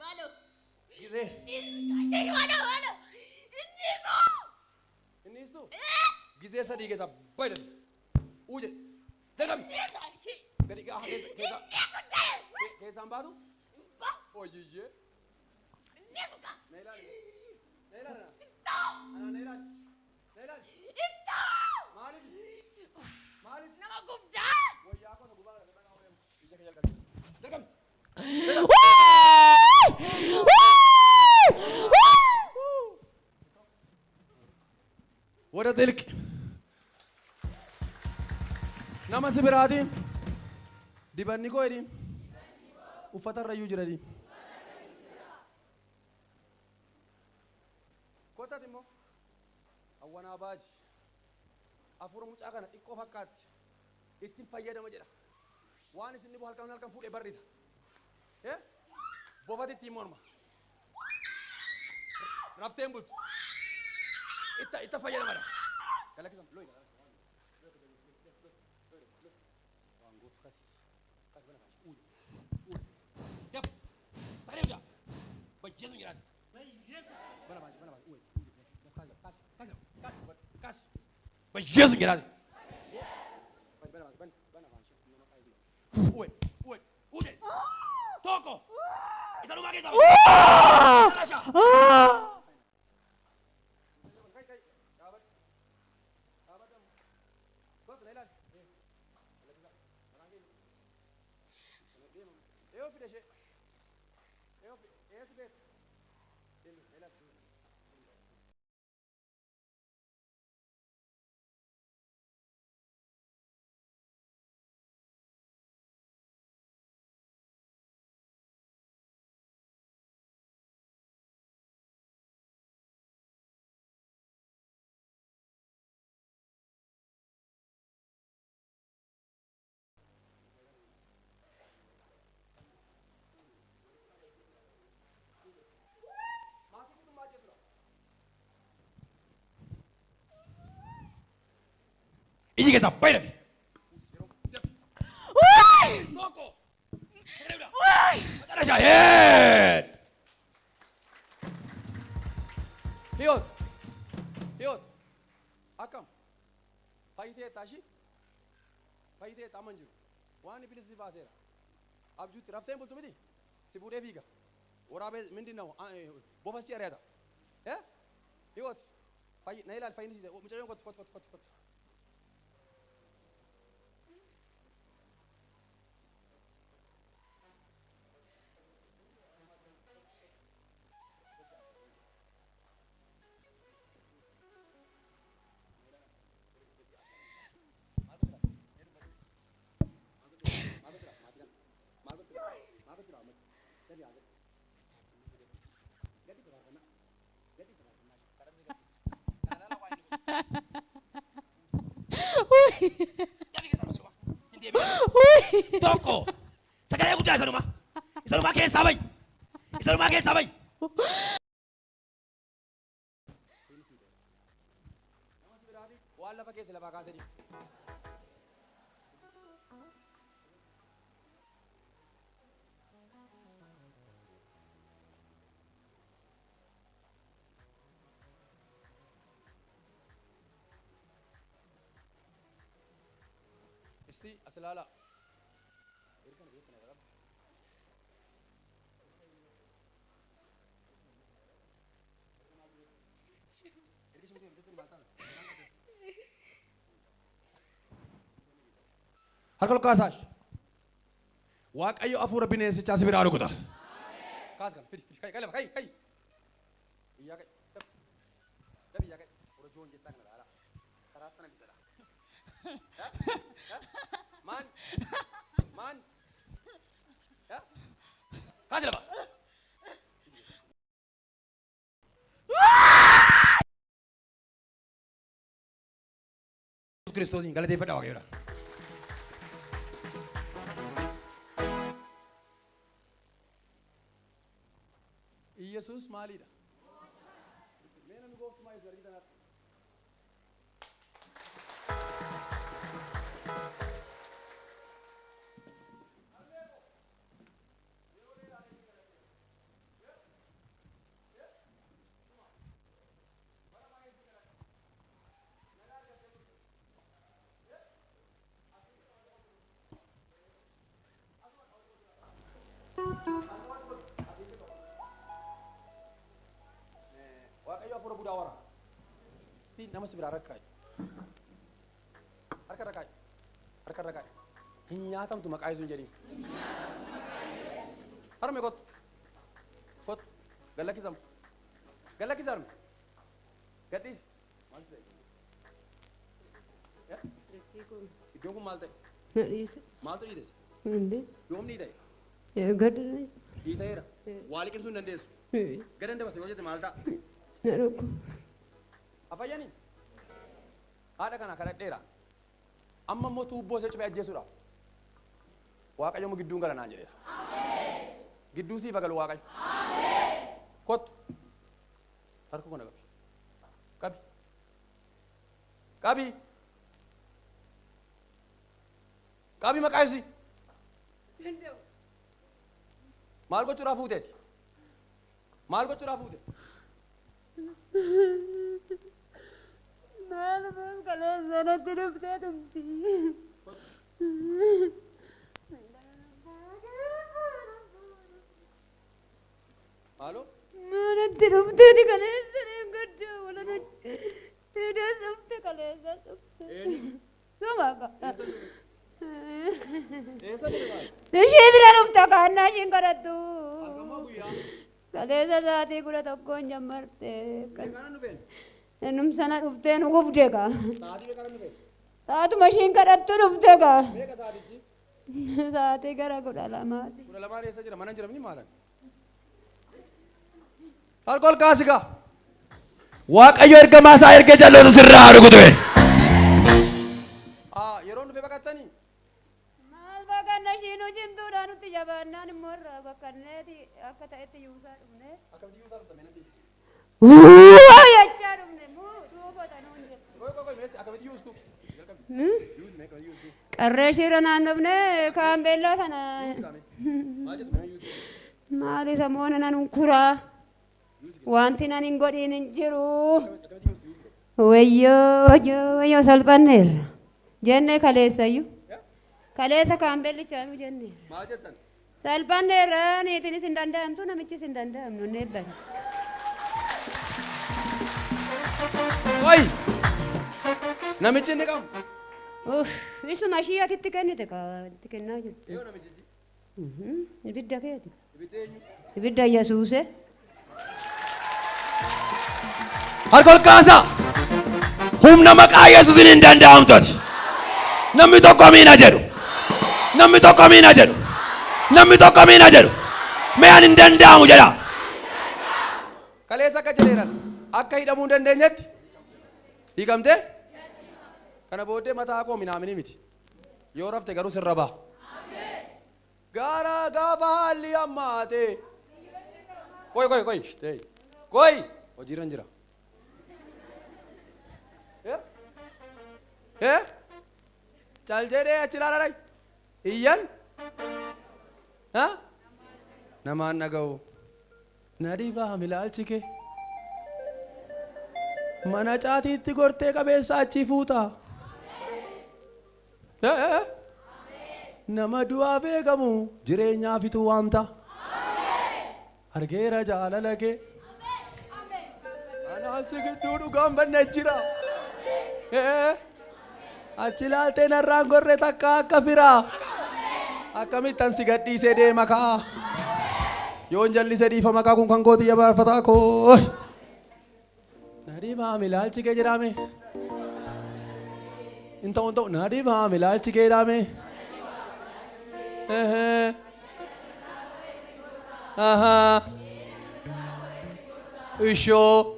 Maaloo! Gizee. Maaloo! Maaloo! Innisoo! Inni istuu? Gizee sadii keessaa baydan. Uu jedhe. Jalqabi. Gadi gaafa keessa keessa keessaan baatu? Hojiyyee. Na ilaali. Na ilaali. Anaa na ilaali. Na ilaali. Maaliif? Maaliif? Nama gubdaa! Wayyaa koo na gubaa ija kee jalqabi. Jalqabi. ወደ ጥልቅ nama si biraatiin dibanni koo jedhiin uffata irrayyuu jira jedhiin. Kottat immoo hawwanaa baaji hafuura mucaa kana xiqqoo fakkaatti ittiin fayyadama jedha. Waan isin dhibu halkan halkan fuudhee barrisa. Eh? Bofati ittiin morma. Rafteen bultu. Itta itta fayyadamadha. Galakkisan looyi. Waan gootu kasi. Kasi bana bashi. Uy. Uy. Daf. Sagalee hojaa. Bayyeesu jedhaan. Bana bashi bana bashi. Uy. Uy. Kasi kasi kasi kasi. Bayyeesu jedhaan. Bana bashi bana bana bashi. Uy. Uy. Uy. Tokko. Isa dhumaa keessaa. Rasha. Iji keessaa bayi Tokko. Matarashaa heed. Hiyoot. Hiyoot. Akkam. Fayyitee taashii. Fayyitee amma hin jiru. Waan iblis si baaseera. Abjuutti rafteen bultu miti. Si fuudhee fiiga. Waraabee mindin ነው bofa si ari'ata. Eh? Hiyoot. Fayyi na ilaali fayyinni si ta'e. Mucayyoon kottu kottu kottu kottu kottu. Tokko. Sagalee guddaa isa dhumaa. Isa dhumaa keessaa ba'i. Isa dhumaa keessaa ba'i. Waan lafa keessa lafaa kaasee jiru. Isti as ilaalaa. Harka ol kaasaa. Waaqayyo hafuura bineensichaa si biraa rukuta. Kaas kana fidi fidi kai lafa kai kai. Iyyaa kai. Dafi dafi iyyaa kai. Hafuura joonjessaa kana ilaalaa. Karaa sana bisadha. Maan maan. Kaasi lafa. Yesuus Kiristoosiin galateeffadhaa Waaqayyoodha. Iyyasuus maaliidha? Mee namni gooftummaa Yesuus argitan har'a? Waaqayyo hafuura budaa wara. Istiin nama si biraa rakkaayi. Harka irra kaa'i. Harka irra kaa'i. Hin nyaatamtu maqaa Yesuun jedhiin. Harme kottu. Kottu. Gad lakkisama. Gad lakkisi harme. Gad dhiisi. Maaltu ta'e? Eh? Iddoon kun maal ta'e? Na dhiite. Maaltu dhiite? Hin beeku. Yoom dhiita'e? Gad Dhiita'eera. Waa liqimsuu hin dandeessu. Gadan dabarsa yoo jette maal ta'a? Na dhukkuba. Afayyanii? Haadha kana kadhadheera. Amma immoo tuubboo ishee cufee ajjeesuudhaaf. Waaqayyo immoo gidduun gala naan jedheera. Gidduu siif haa galu Waaqayyo. Kottu. Harka koo na qabi. Qabi. Qabi. Qabi maqaa isii. Danda'u. Maal gochuudhaaf fuuteeti? Maal gochuudhaaf fuute? Maalumaaf kaleessa natti dhuftee tumti. Maaloo? Manatti dhufteeti kaleessa gadda walana hidhee dhufte kaleessa dhufte. Suma ka. Eessa dhufe maal? Ishee bira dhufta kaannaa ishiin kadhattu. Kaleessa sa'aatii 11n jammarte. Meeqaanan dhufeen? Innum sana dhuftee nu gubde kaa. Sa'aatii meeqaanan dhufeen? Sa'aatuma ishiin kadhattu dhufte kaa. Meeqa sa'aatichi? Sa'aatii gara 12ti. 12n eessa jira? Mana hin jira miti maalan? Harka ol kaasi gaa. Waaqayyo ergamaa isaa ergee jalloota sirraa haa rukutu. Yeroon dhufee baqattanii? Maal baqanna ishiinuu cimtuudha nutti jabaannaan immoo irraa baqanneeti akka ta'etti yuusaa dhufne. Akkamitti yuusaa dhufta mee natti? Wuuuu jechaa dhufne muu duubota nuun jette. Qoy qoy qoy meesti akkamitti yuustu? Jalqabi. Yuusi mee akkamitti yuustu? Qarree ishiirra naannofne kaambeellaa sana. Yuusi kaame. Maal jettu mee yuusi? Maali samoona nan unkuraa. Wanti nan hin godhiin hin jiru. Wayyoo wayyoo wayyoo salphanneerra. Jenne kaleessayyuu. Kaleessa kaambeellichaanuu jenneerra. Maal jettan? Salphanneerra niitinis hin danda'amtu namichis hin danda'amnu hin eebban. Qoy! Namichi inni qabu. Uff isuma ishii atitti kennite kaa itti kennaa jirtu. Eeyyoo namichichi. Ibidda keeti. Ibidda eenyu? Ibidda Yesuuse. Harka ol kaasaa. Humna maqaa Yesuusiin hin danda'amtu ati. Namni tokko amiina jedhu. Namni tokko amiina jedhu. Namni tokko amiina jedhu. Mee ani hin danda'amu jedha. Kaleessa akka jedheeran akka hidhamuu hin dandeenyetti hiikamtee kana booddee mataa koo minaaminii miti. Yoo rafte garuu sirra ba'a. Gaara gaafa haalli hammaate. Qoy qoy qoy. Shtee. Qoy. Hojiirran jira. Eh? Eh? Cal jedhee achi ilaalaa iyyan. Ha? Namaan dhaga'u. Na dhibaa milaalchi kee. Mana caatiitti gortee qabeessa achii fuuta. Eh, eh. Nama du'aaf eegamu jireenyaafitu waamta. Argeera jaalala kee. Anaan si gidduu dhugaan banne jira. Eh, Achi ilaaltee narraan gorre takka akka firaa. Akkamittan si gadhiisee deema kaa. Yoon jallise dhiifama kaa kun kan kooti jabaarfataa koo. Na dhibaa milaalchi kee jedhame. Hin ta'u hin ta'u na dhibaa milaalchi kee jedhame. Ahaa. Ishoo.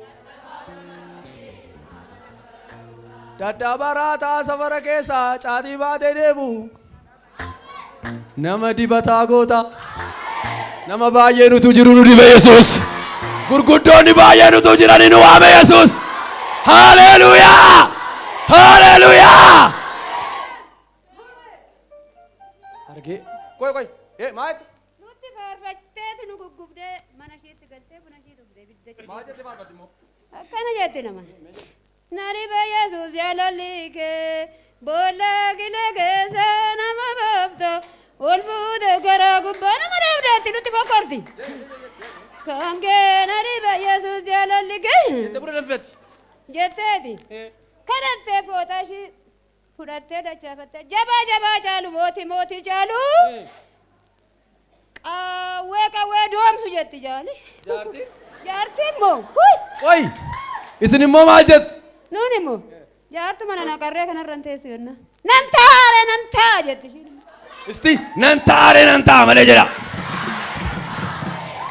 Dadhabaa raataa safara keessaa caatii baatee deemu. Nama dibataa goota. Nama baay'een utuu jiru nu dibe Yesuus. Gurguddoonni baay'een utuu jiranii nu waame Yesuus. Haleluuyaa! Haleluuyaa! Argee. Qoy qoy. Eh maal? Nutti faarfatteeti nu guggubdee mana isheetti galtee buna ishee dhugdee ibidda cite. Maal jette faarfatti immoo? Akkana jetti nama. Na dhibe Yesuus jaalalli kee boolla qilee keessa nama baafta ol fuute gara gubbaa nama dhabdeetti nutti fokkorti. Kan kee na dhibe Yesuus jaalalli kee. Jette buna danfetti. Jetteeti. Kadhattee fooxaa ishii fudhattee dachaafattee jabaa jabaa caalu mootii mootii caalu qawwee qawwee doomsu jetti jaali. Jaartiin? Jaartiin immoo hui! Qoy! Isin immoo maal jettu? Nuun immoo jaartuma nana qarree kanarra hin teessu jenna. Nan taare nan taa jetti ishiin. Isti nan taare nan ta'a malee jedha.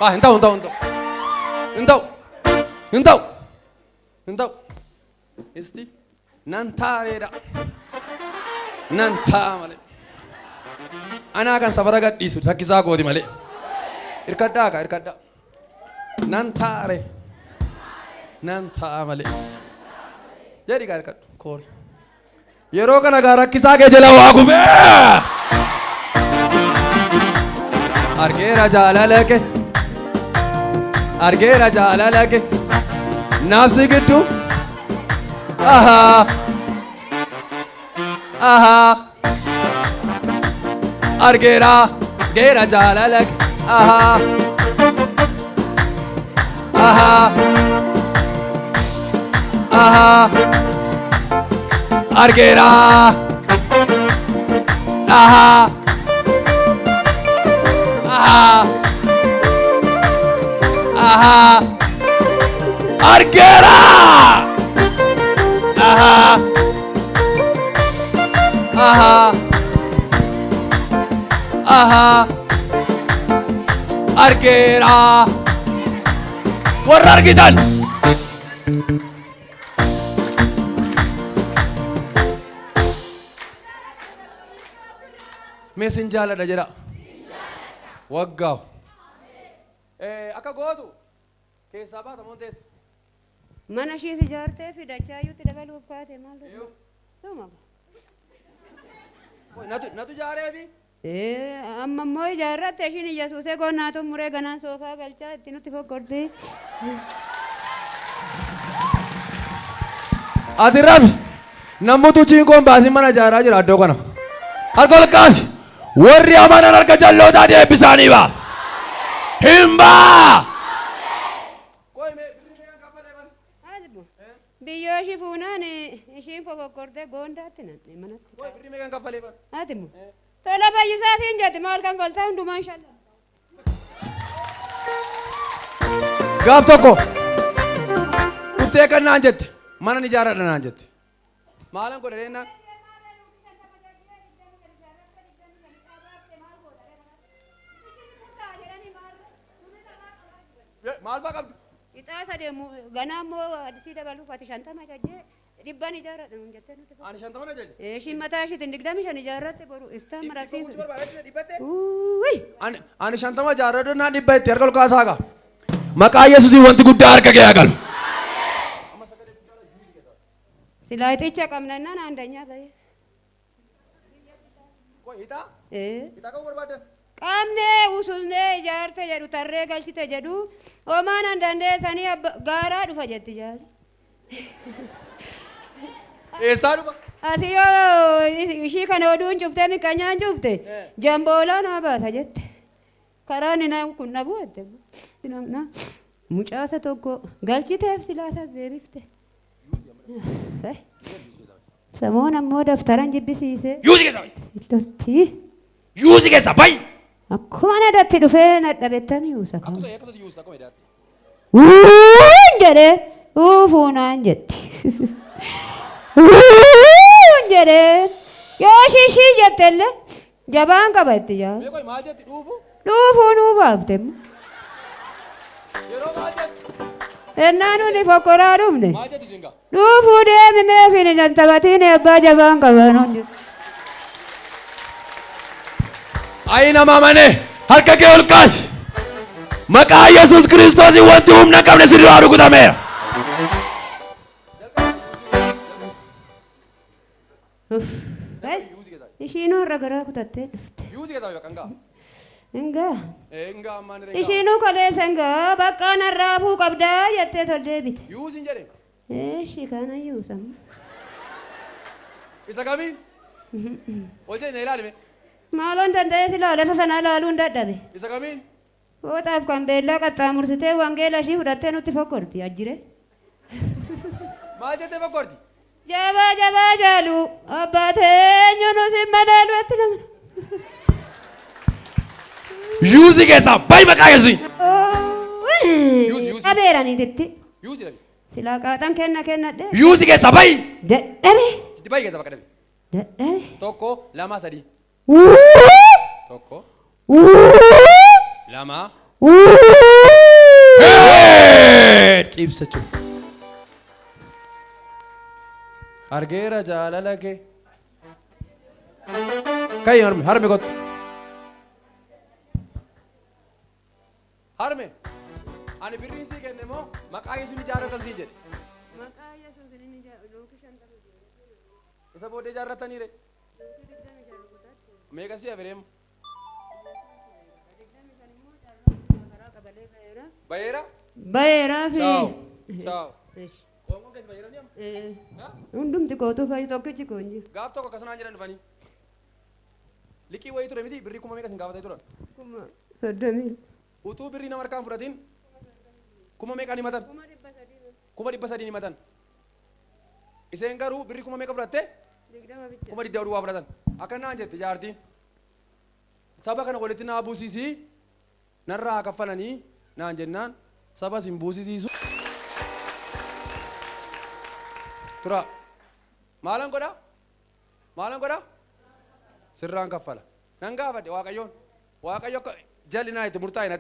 Ah, hin ta'u hin ta'u hin ta'u. Hin ta'u. Hin ta'u. Hin ta'u. Isti nan taareedha. Nan taa'a malee. Anaa kan safara gadhiisu rakkisaa kooti malee. Irkadhaa kaa irkadhaa. Nan taare. Nan taa'a malee. Jedhi kaa irkadhu koori. Yeroo kana gaa rakkisaa kee jala waa gubee. Argeera jaalala kee. Argeera jaalala kee. Naafsi gidduu. Ahaa. Ahaa. Argeera. Argeera jaalala kee. Ahaa. Ahaa. Ahaa. Argeera. Ahaa. Ahaa. Ahaa. Argeera. Ahaa. Ahaa. Ahaa. Argeera. Warra argitan. Mee sin jaaladha jedha. Waggaaw. Akka gootu keessaa baata moo teessa? Mana ishiis ijaartee fi dachaayyuutti dabaluuf kaate maal godhu? Suma. Natu natu ijaareefi. Ee, amma immoo ijaarratte ishiin Iyyasuusee goonnaa xumuree ganaan soofaa galchaa itti nutti fokkorti. Ati rafi. Nammutu chiinkoon baasin mana ijaaraa jira iddoo kana. Harka ol kaasi. Warri amanan harka jallootaa deebisaanii baa. Hin baa. Biyyoo ishii fuunaan ishiin fofokkortee goondaatti nanne manatti. Qoy birrii meeqan kaffalee bara? Ati immoo tola fayyisaatiin jette maal kanfaltaa hundumaan shalla. Gaaf tokko dhuftee kan naan jette mana ni ijaaradha naan jette. Maalan godhe jennaan Maal fa'aa qabdu? Ixaa sadee ganaa immoo addisii dabaluuf ati 50 ajajjee 100 ijaarradha nuun jettee nuti. Ani 50 ajaje. Ishiin mataa ishiitiin 25 ijaarratte boru iftaan maraqsiisu. Uuyi. Ani 50 ijaarradhu naan 100 itti harka ol kaasaa gaa. Maqaa Yesuusiin wanti guddaa harka kee haa galu. Silaa ixicha qabnannaan aandanyaa bahee. Koi hixaa? Ee. Hixaa qabu barbaaddan? Qabnee ususnee ijaarte jedhu tarree galchite jedhu homaan an dandeessanii gaaraa dhufa jetti jaali. Eessaa dhufa? Ati yoo ishii kana oduun cuftee miqqanyaan cufte jamboolaa naa baata jette. Karaan inni kun dhabu jette. Mucaasa tokko galchiteef silaasas deebifte. Samoon ammoo daftaran jibbisiise. Yuusi keessa bayi. Iddootti. Yuusi keessa bayi. Akkuma nadatti dhufee nadhabettan yuusa kan. Akkuma akkasuma yuusa akkuma edaatti. Wuun jedhee uufuunaan jetti. Wuun jedhee yoo shishii jettellee jabaan qaba itti jaa. Mee qoy maal jetti dhuufu? Dhuufuu nuu baafte. Yeroo maal jetti? Ennaa nuni fokkoraa dhufne. Maal jetti isin gaa? Dhuufuu deemi meefiin hin taphatiin abbaa jabaan qaba nuun jedhu. Ayi nama amane harka kee ol kaasi. Maqaa Yesuus Kiristoosiin wanti humna hin qabne si duraa rukutameera. Ishiinuu har'a garaa kutattee dhufte. Yuusi keessaa bakka hingaa. Hingaa. Hingaa ammaan irra hingaa. Ishiinuu kaleessa hingaa baqqaa narraa hafuu qabdaa jettee tol deebite. Yuusi hin jedhe. Eeshi kana yuusa. Isa kamiin? Ol jedhi na ilaali mee. Maaloon danda'ee si ilaala isa sana ilaaluu hin dadhabe. Isa kamiin? Fooxaaf kan beellaa qaxxaamursitee wangeela ishii fudhattee nutti fokkorti ajjire. Maal jettee fokkorti? Jabaa jabaa jaalu abbaa teenyu nu sin madaalu atti nama. Yuusi keessaa bayi maqaa Yesuusiin. Yuusi yuusi. Dhabeera niititti. Yuusi dhabi. Silaa qaaxan kenna kennadhe. Yuusi keessaa bayi. Dadhabe. Bayi keessaa bakka dhabi. Dadhabe. Tokko lama sadii. Tokko. Lama. Ciibsa jechuudha. Argeera jaalala kee. Ka'i harme harme kottu. Harme ani birrii sii kenne moo maqaa Yesuun ijaarratan siin jedhe. Maqaa Yesuusin inni luukii 50. Isa booddee ijaarrataniire. Meeqa si hafe deemu? Bayeera? Bayeeraa fi. Ciao. Ciao. Qoonqoon keessa bayeera ni amma? Hundumti kootuu fa'i tokkichi koo hin jiru. Gaaf tokko akkasuma naan jedhan dhufanii. Liqii wayii ture miti birrii 4000 isin gaafatanii turan. 30,000. Utuu birrii nama harkaan fudhatiin kuma meeqaan himatan? 300,000 himatan. Iseen garuu birrii kuma meeqa fudhatte? 20,000 duwwaa fudhatan. Akka naan jette jaartiin. Saba kana walitti naa buusisii narraa haa kaffalanii naan jennaan saba sin buusisiisu. Tura. Maalan godha? Maalan godha? Sirraan kaffala. Nan gaafadhe Waaqayyoon. Waaqayyo akka jalli naa itti murtaa'e natti.